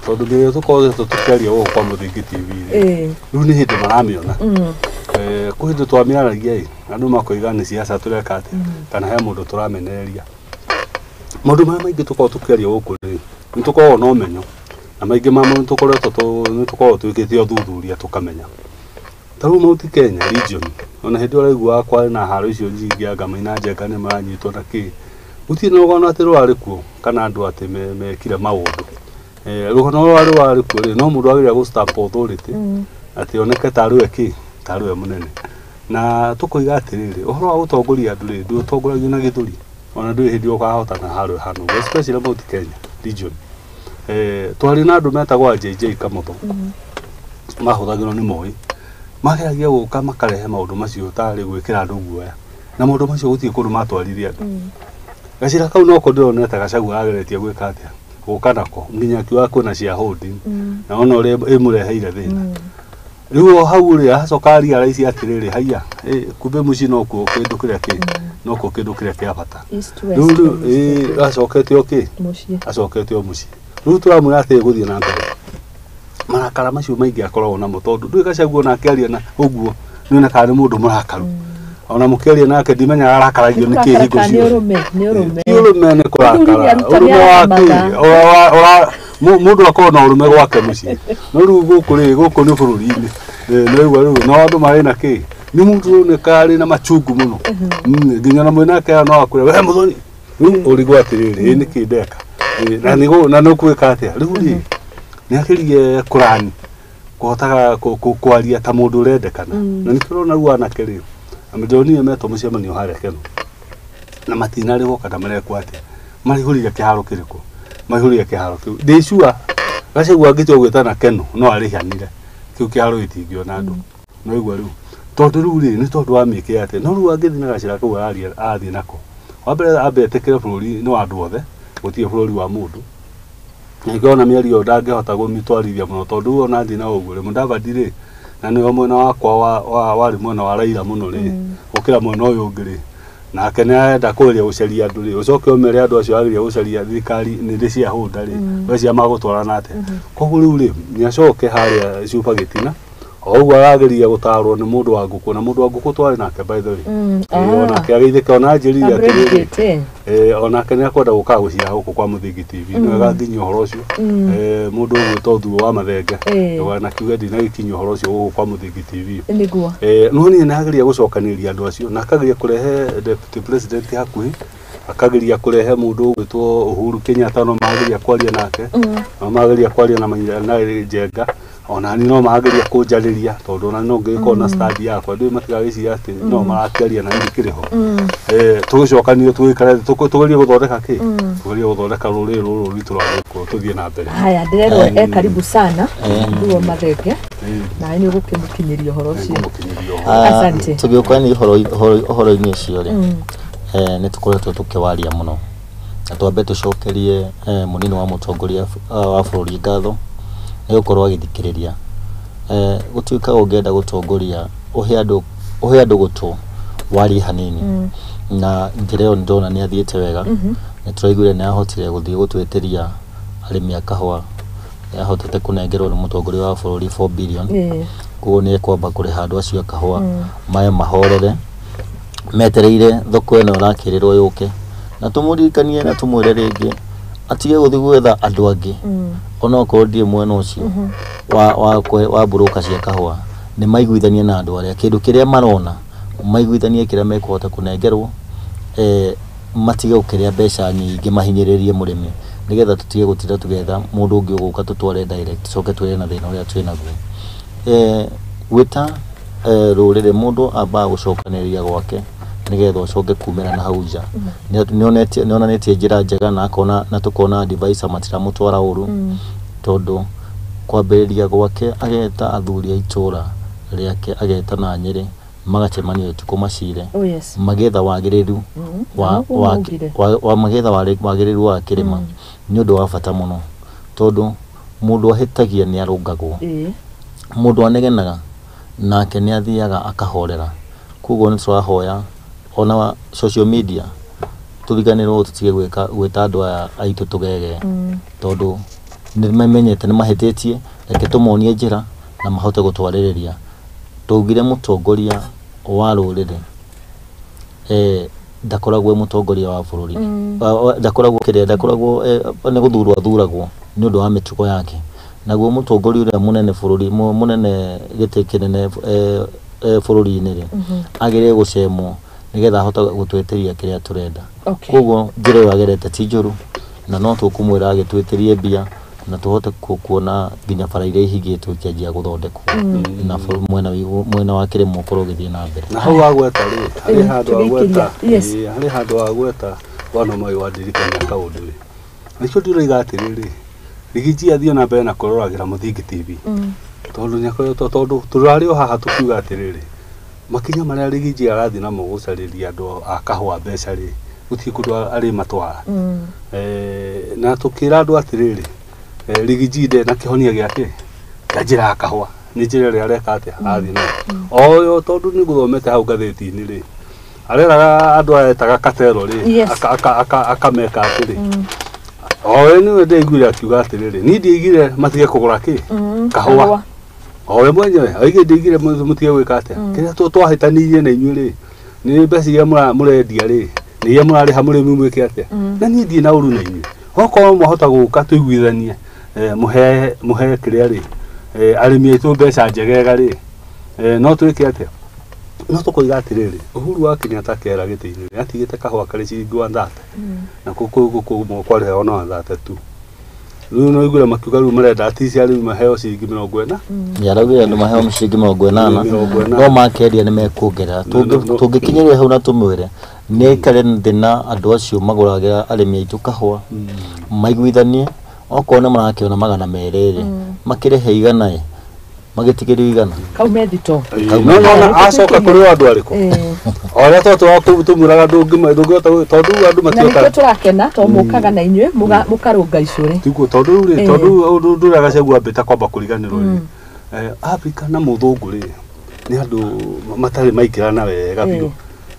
tondũ mĩario ĩrĩa tũkoretwo tũkĩaria gũkũ kwa Mũthingi TV rĩ, rĩu nĩ hĩndĩ maramĩona. Kwĩ hĩndĩ twamĩaragia ĩ, andũ makoiga nĩ siasa tũreka atĩa, kana he mũndũ tũramenereria. Maũndũ marĩa maingĩ tũkoragwo tũkĩaria gũkũ rĩ, nĩ tũkoragwo na ũmenyo, na maingĩ mamo nĩ tũkoragwo twĩkĩte ũthuthuria tũkamenya. Ta rĩu Mount Kenya region, ona hĩndĩ ĩrĩa ũraiguaga kwarĩ na haro icio nyingĩ anga Maina Njenga nĩ maranyitwo na kĩ, gũtirĩ na rũgano atĩ rwarĩ kuo kana andũ atĩ mekire maũndũ. Rũgano rũrĩa rwarĩ kuo rĩ, no mũndũ agĩrĩire gũ stamp authority atĩ oneke tarĩ we kĩ, tarĩ we mũnene. Na tũkoiga atĩrĩrĩ, ũhoro wa gũtongoria andũ rĩ, ndũtongoragio na gĩthũri, ona ndũrĩ hĩndĩ ũkahotana harĩa hanu, especially Mount Kenya region. Twarĩ na andũ metagwo a JJ Kamotho, mahũthagĩrwo nĩ Moi, mageragia gũka makarehe maũndũ macio tarĩ gwĩkĩra andũ guoya, na maũndũ macio gũtirĩ kũndũ matwarire andũ. Gacĩra kau noko ndĩronete Gachagua ageretie gwĩka atĩa, gũka nako nginya akiuga kwĩna shareholding, na ona ũrĩa ĩmũreheire thĩna. Rĩu o hau rĩ acoka aria atĩrĩrĩ haiya kumbe mũciĩ nokuo kĩndũ kĩrĩa kĩ nokuo kĩndũ kĩrĩa kĩa bata. Rĩu acokete o kĩ acokete o mũciĩ. Rĩu tũramwĩra atĩ gũthiĩ na mbere marakara macio maingĩ akoragwo namo tondũ ndũĩ Gachagua onake aria na ũguo nĩonekaga nĩ mũndũ mũrakaru. Ona mũkĩaria nake ndimenyaga arakaragio nĩ kĩ hingo ciothe. Ti ũrũme nĩ kũrakara. Ũrũme wa kĩ? Mũndũ akorwo na ũrũme gwake mũciĩ. No rĩu gũkũ rĩ gũkũ nĩ bũrũri-inĩ. Nĩwaigua rĩu no andũ marĩ na kĩ? Nĩ mũndũ ũroneka arĩ na machungu mũno. Nginya na mwĩnake no akwĩre we Muthoni. Rĩu ũrigwo atĩrĩrĩ ĩ nĩkĩ ndeka? Na nĩguo na nĩũkwĩka atĩa? Rĩu rĩ nĩagerie kũrani kũhotaga kwaria ta mũndũ ũrendekana. Na nĩkĩo ũrona rĩu anake rĩ ndĩronire metwo mũcemanio harĩa Keno na matinarĩhwo kana marekwo atĩa marihũrire kĩharo kĩrĩkũ maihũrire kĩharo kĩu ndĩ sure Gachagua angĩtua gwĩtana Keno no arĩhanire kĩu kĩharo gĩtingĩona andũ no igua rĩu tondũ rĩu rĩ nĩ tondũ wa mĩeke atĩa no rĩu angĩthiĩ na gacĩra kau arathiĩ nako wa mbere ambe etĩkĩre bũrũri nĩ wa andũ othe gũtirĩ bũrũri wa mũndũ ningĩ ona mĩario ndangĩhota kũmĩtwarithia mũno tondũ rĩu ona athiĩ na ũguo rĩ Mudavadi rĩ na nĩwe mwena wakwa warĩ mwena wa Raila mũno rĩ gũkĩra mwena ũyũ ũngĩ rĩ nake nĩ arenda kũgeria gũcaria andũ rĩ ũcoke ũmere andũ acio ageria gũcaria thirikari nĩ rĩ ciahũnda rĩ we magũtwarana atĩa koguo rĩu rĩ nĩ acoke harĩa cuba gĩtina o ũguo arageria gũtarwo nĩ mũndũ wa ngũkũ na mũndũ wa ngũkũ twarĩ nake by the way onake ageithĩke ona anjĩrire atĩrĩrĩ onake nĩ akwenda gũka gũciara gũkũ kwa Mũthingi TV nĩ wega nginya ũhoro ũcio mũndũ ũgwĩtwo Thuo wa Mathenge ndũganakiuge ndinagĩkinyia ũhoro ũcio gũkũ kwa Mũthingi TV nĩguo no niĩ nĩ ageria gũcokanĩrĩria andũ acio na akageria kũrehe deputy president hakuhĩ akageria kũrehe mũndũ ũgwĩtwo Uhuru Kenyatta no mageria kwaria nake no mageria kwaria na Njenga ona ni no mageria kũnjarĩria tondũ ona no ngĩkorwo na stand yakwa ndũ matigagĩciria atĩ no marakĩaria na niĩ kĩrĩ ho tũgĩcokanio tũgĩikare tũgerie gũthondeka kĩ tũgerie gũthondeka rũrĩrĩ rũrũ rwitũ rwa gĩkũyũ tũthiĩ na mbere. Haya ndĩrerwo e karibu sana Thuo Mathenge nawe nĩ ũgũkĩmũkinyĩria ũhoro ũcio. Asante. Tũgĩũka nĩ ũhoro-inĩ ũcio rĩ nĩ tũkoretwo tũkĩwaria mũno na twambe tũcokerie mũnini wa mũtongoria wa bũrũri ngatho nĩ gũkorwo agĩthikĩrĩria gũtuĩka ũngĩenda gũtongoria ũhe andũ gũtũ warie hanini na njĩra ĩyo ndona nĩ athiĩte wega nĩ tũraiguire nĩ ahotire gũthiĩ gũtwĩtĩria arĩmi a kahũa nĩ ahotete kũnengerwo nĩ mũtongoria wa bũrũri 4 billion koguo nĩ ekwamba kũrĩha andũ acio a kahũa maya mahorere metereire thoko ĩno ĩrakĩrĩrwo yũke na tũmũririkanie na tũmwĩre rĩngĩ atige gũthiĩ gwetha andũ angĩ onokorwo ndirĩ mwena ũcio wa mburũka cia kahũa nĩ maiguithanie na andũ arĩa kĩndũ kĩrĩa marona maiguithanie kĩrĩa mekũhota kũnengerwo matige gũkĩrĩa mbeca nyingĩ mahinyĩrĩrie mũrĩmi nĩgetha tũtige gũtinda tũgĩetha mũndũ ũngĩ ũgũka tũtware direct tũcoke twĩre na thĩna ũrĩa twĩ naguo gwĩta rũrĩrĩ mũndũ ambaga gũcokanĩrĩria gwake nĩgetha ũcoke kumĩra na hau nja nĩonanĩtie njĩra njega na akona na tũkona advisor matiramũtwara ũru tondũ kwambĩrĩria gwake ageta athuri a itũra rĩake ageta na Nyĩrĩ magacemania ũtukũ macire magetha wagĩrĩru wa magetha wagĩrĩru wa kĩrĩma nĩ ũndũ wa bata mũno tondũ mũndũ ahĩtagia nĩ arũngagwo mũndũ anegenaga nake nĩ athiaga akahorera koguo nĩ tũrahoya ona social media tũriganĩrwo tũtige gwĩta andũ aya aitũ tũgege tondũ nĩ mamenyete nĩ mahĩtĩtie reke tũmonie njĩra na mahote gũtwarĩrĩria tũugire mũtongoria wa rũrĩrĩ ndakoragwo mũtongoria wa bũrũri ndakoragwo kĩrĩa ndakoragwo nĩ gũthurwo athuragwo nĩ ũndũ wa mĩtugo yake naguo mũtongoria ũrĩa mũnene bũrũri mũnene gĩtĩ kĩnene bũrũri-inĩ rĩ agĩrĩire gũcemwo nĩgetha ahote gũtwĩtĩria kĩrĩa tũrenda koguo njĩra ĩyo agerete ti njũru na no tũkũmwĩra agĩtwĩtĩrie mbia na tũhote kuona nginya bara iria ihingĩtwo ikĩanjia gũthondekwo na mwena wa kĩrĩma ũkorwo ũgĩthiĩ na mbere na hau wagweta rĩ harĩ handũ wagweta harĩ handũ wagweta wana mai wandirikania kaũndũ rĩ nĩkĩo ndĩroiga atĩrĩrĩ Rigiji athiĩ na mbere na kũroragĩra Mũthingi TV tondũ nĩakoretwo tondũ tũrarĩ o haha tũkiuga atĩrĩrĩ makinya marĩa Rigiji arathiĩ namo gũcarĩria andũ a kahũa mbeca rĩ gũtirĩ kũndũ arĩmatwara na tũkĩra andũ atĩrĩrĩ Rigiji nde na kĩhonia gĩake kĩa njĩra ya kahũa Nĩ njĩra ĩrĩa areka atĩa athiĩ nayo o tondũ nĩ gũthomete hau ngathĩti-inĩ rĩ areraga andũ aya etaga katero rĩ akameka atĩrĩ o we nĩwe ndĩaiguire akiuga atĩrĩrĩ niĩ ndiaigire matige kũgũra kĩ kahũa o we mwenyewe oige ndiaigire mũtige gwĩka atĩa kĩrĩa twahĩtanirie na inyuĩ rĩ nĩ mbeca iria mũrendia rĩ nĩ iria mũrarĩha mũrĩmi mwĩke atĩa na niĩ ndirĩ na ũru na inyuĩ okorwo mwahota gũka tũiguithanie mũhe kĩrĩa rĩ arĩmi aitũ mbeca njegega rĩ no twĩke atĩa no tũkoiga atĩrĩrĩ Uhuru wa Kenyatta kera gĩtĩ-inĩ atigĩte kahũa karĩ ciringi 130 na kũkũ kwarĩheo ona 130 tu rĩu no iguire makiuga rĩu marenda atici arĩmi maheo ciringi 40 nĩaraugire andũ maheo ciringi 80 no makendia nĩ mekuongerera tũngĩkinyĩria hau na tũmwĩre nĩ aikare thĩ na andũ acio magũragĩra arĩmi aitũ kahũa maiguithanie okorwo nĩ marakĩona 200 rĩ makĩrĩhe 100 magĩtigĩrio 100 kaume thito no no acoka kũrĩ andũ arĩkũ o ũrĩa tũmwĩraga ndũngĩhota tondũ andũ matiũkaga na nĩkĩo tũrakena tondũ mũkaga na inyuĩ mũkarũnga icũrĩ tiguo tondũ rĩu rĩ tondũ ũndũ ũrĩa Gachagua ambĩte kwamba kũriganĩrwo rĩ Afrika na mũthũngũ rĩ nĩ andũ matarĩ maingĩrana wega biũ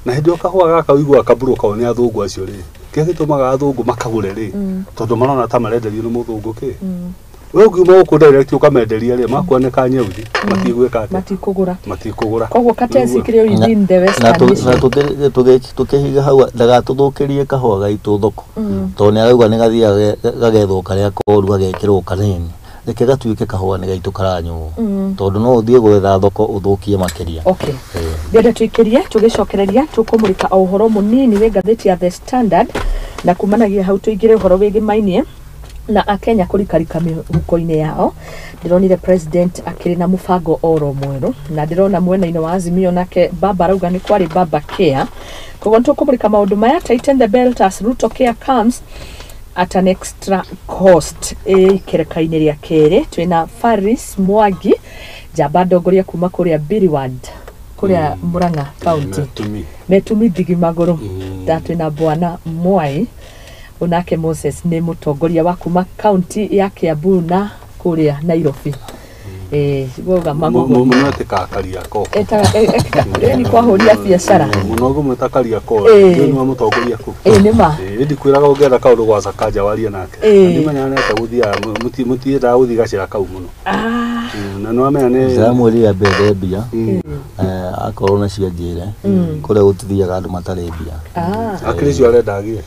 na hĩndĩ ĩyo kahũa gaka ũiguaga kaburo kao nĩ athũngũ acio rĩ kĩrĩa gĩtũmaga athũngũ makagũre rĩ tondũ marona ta marenderio nĩ mũthũngũ kĩ we ũngiuma gũkũ direct ũkamenderia rĩ makuoneka nyeuthi matigwĩka atĩa matikũgũra koguo katesi kĩrĩa within the western na tũkĩhiga hau ndagatũthũkĩrie kahũa gaitũ thoko tondũ nĩ arauga nĩ gathiaga gagethwo karĩa koru gagekĩrwo kanini reke gatuĩke kahũa nĩ gaitũ karanyuo tondũ no ũthiĩ gwetha thoko ũthũkie makĩria. Okay, ndĩrenda tũikĩrie tũgĩcokereria tũkũmũrĩka o ũhoro mũnini wĩ ngathĩti ya The Standard na kumanagia hau tũingĩre ũhoro wĩgiĩ mainie na akenya kũrikarika mĩhuko-inĩ yao. Ndĩronire president akĩrĩ na mũbango oro mwerũ na ndĩrona mwena-inĩ wa Azimio nake baba arauga nĩ kwarĩ baba care. Koguo nĩ tũkũmũrĩka maũndũ maya. Tighten the belt as Ruto care comes at an extra cost. Ikereka-inĩ rĩa kerĩ twĩna Faris Mwangi njamba ndongoria kuma kũrĩa Biriward kũrĩa Murang'a County Metumi Ndigi Magũrũ da twĩna Bwana Mwai onake Moses nĩ mũtongoria wa kuma county ya Kiambu na kũrĩa Nairobi. Goga magogo mũno etĩkaga Kariakoo etaga ni kwahũria biacara mũno ngũmwĩta Kariakoo nĩ wa mũtongoria kũ nĩ ma ndikwĩraga ũngĩenda kaũndũ gwa Sakaja warie nake ndimenyaga nĩ atĩa gũthiaga mũtiendaga gũthiĩ gacĩra kau mũno na nĩwamenya nĩ ndĩramwĩrire mbere mbia akorwo nacio anjĩre kũrĩa gũtithiaga andũ matarĩ mbia akĩrĩ cio arenda agĩe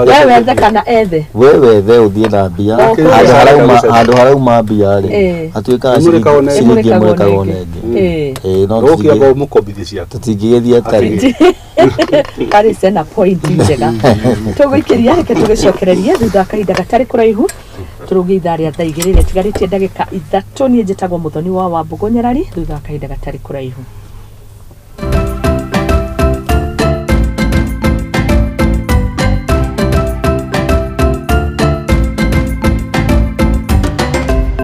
we wethe kana ethe we wethe ũthiĩ na mbia handũ harauma mbia rĩ hatuĩkaga ciringi ĩmũrĩkagwo na ĩngĩ no ũkĩamba ũmũkombithie ciaku tũtingĩgĩthiĩ atarĩ karĩ cena point njega tũgũikĩria reke tũgĩcokererie thutha wa kahinda gatarĩ kũraihu tũrũgie ithaa rĩa thaa 2 rĩtigarĩtie ndagĩka 3. Niĩ njĩtagwo Mũthoni wa Wambũgũ Nyarari thutha wa kahinda gatarĩ kũraihu.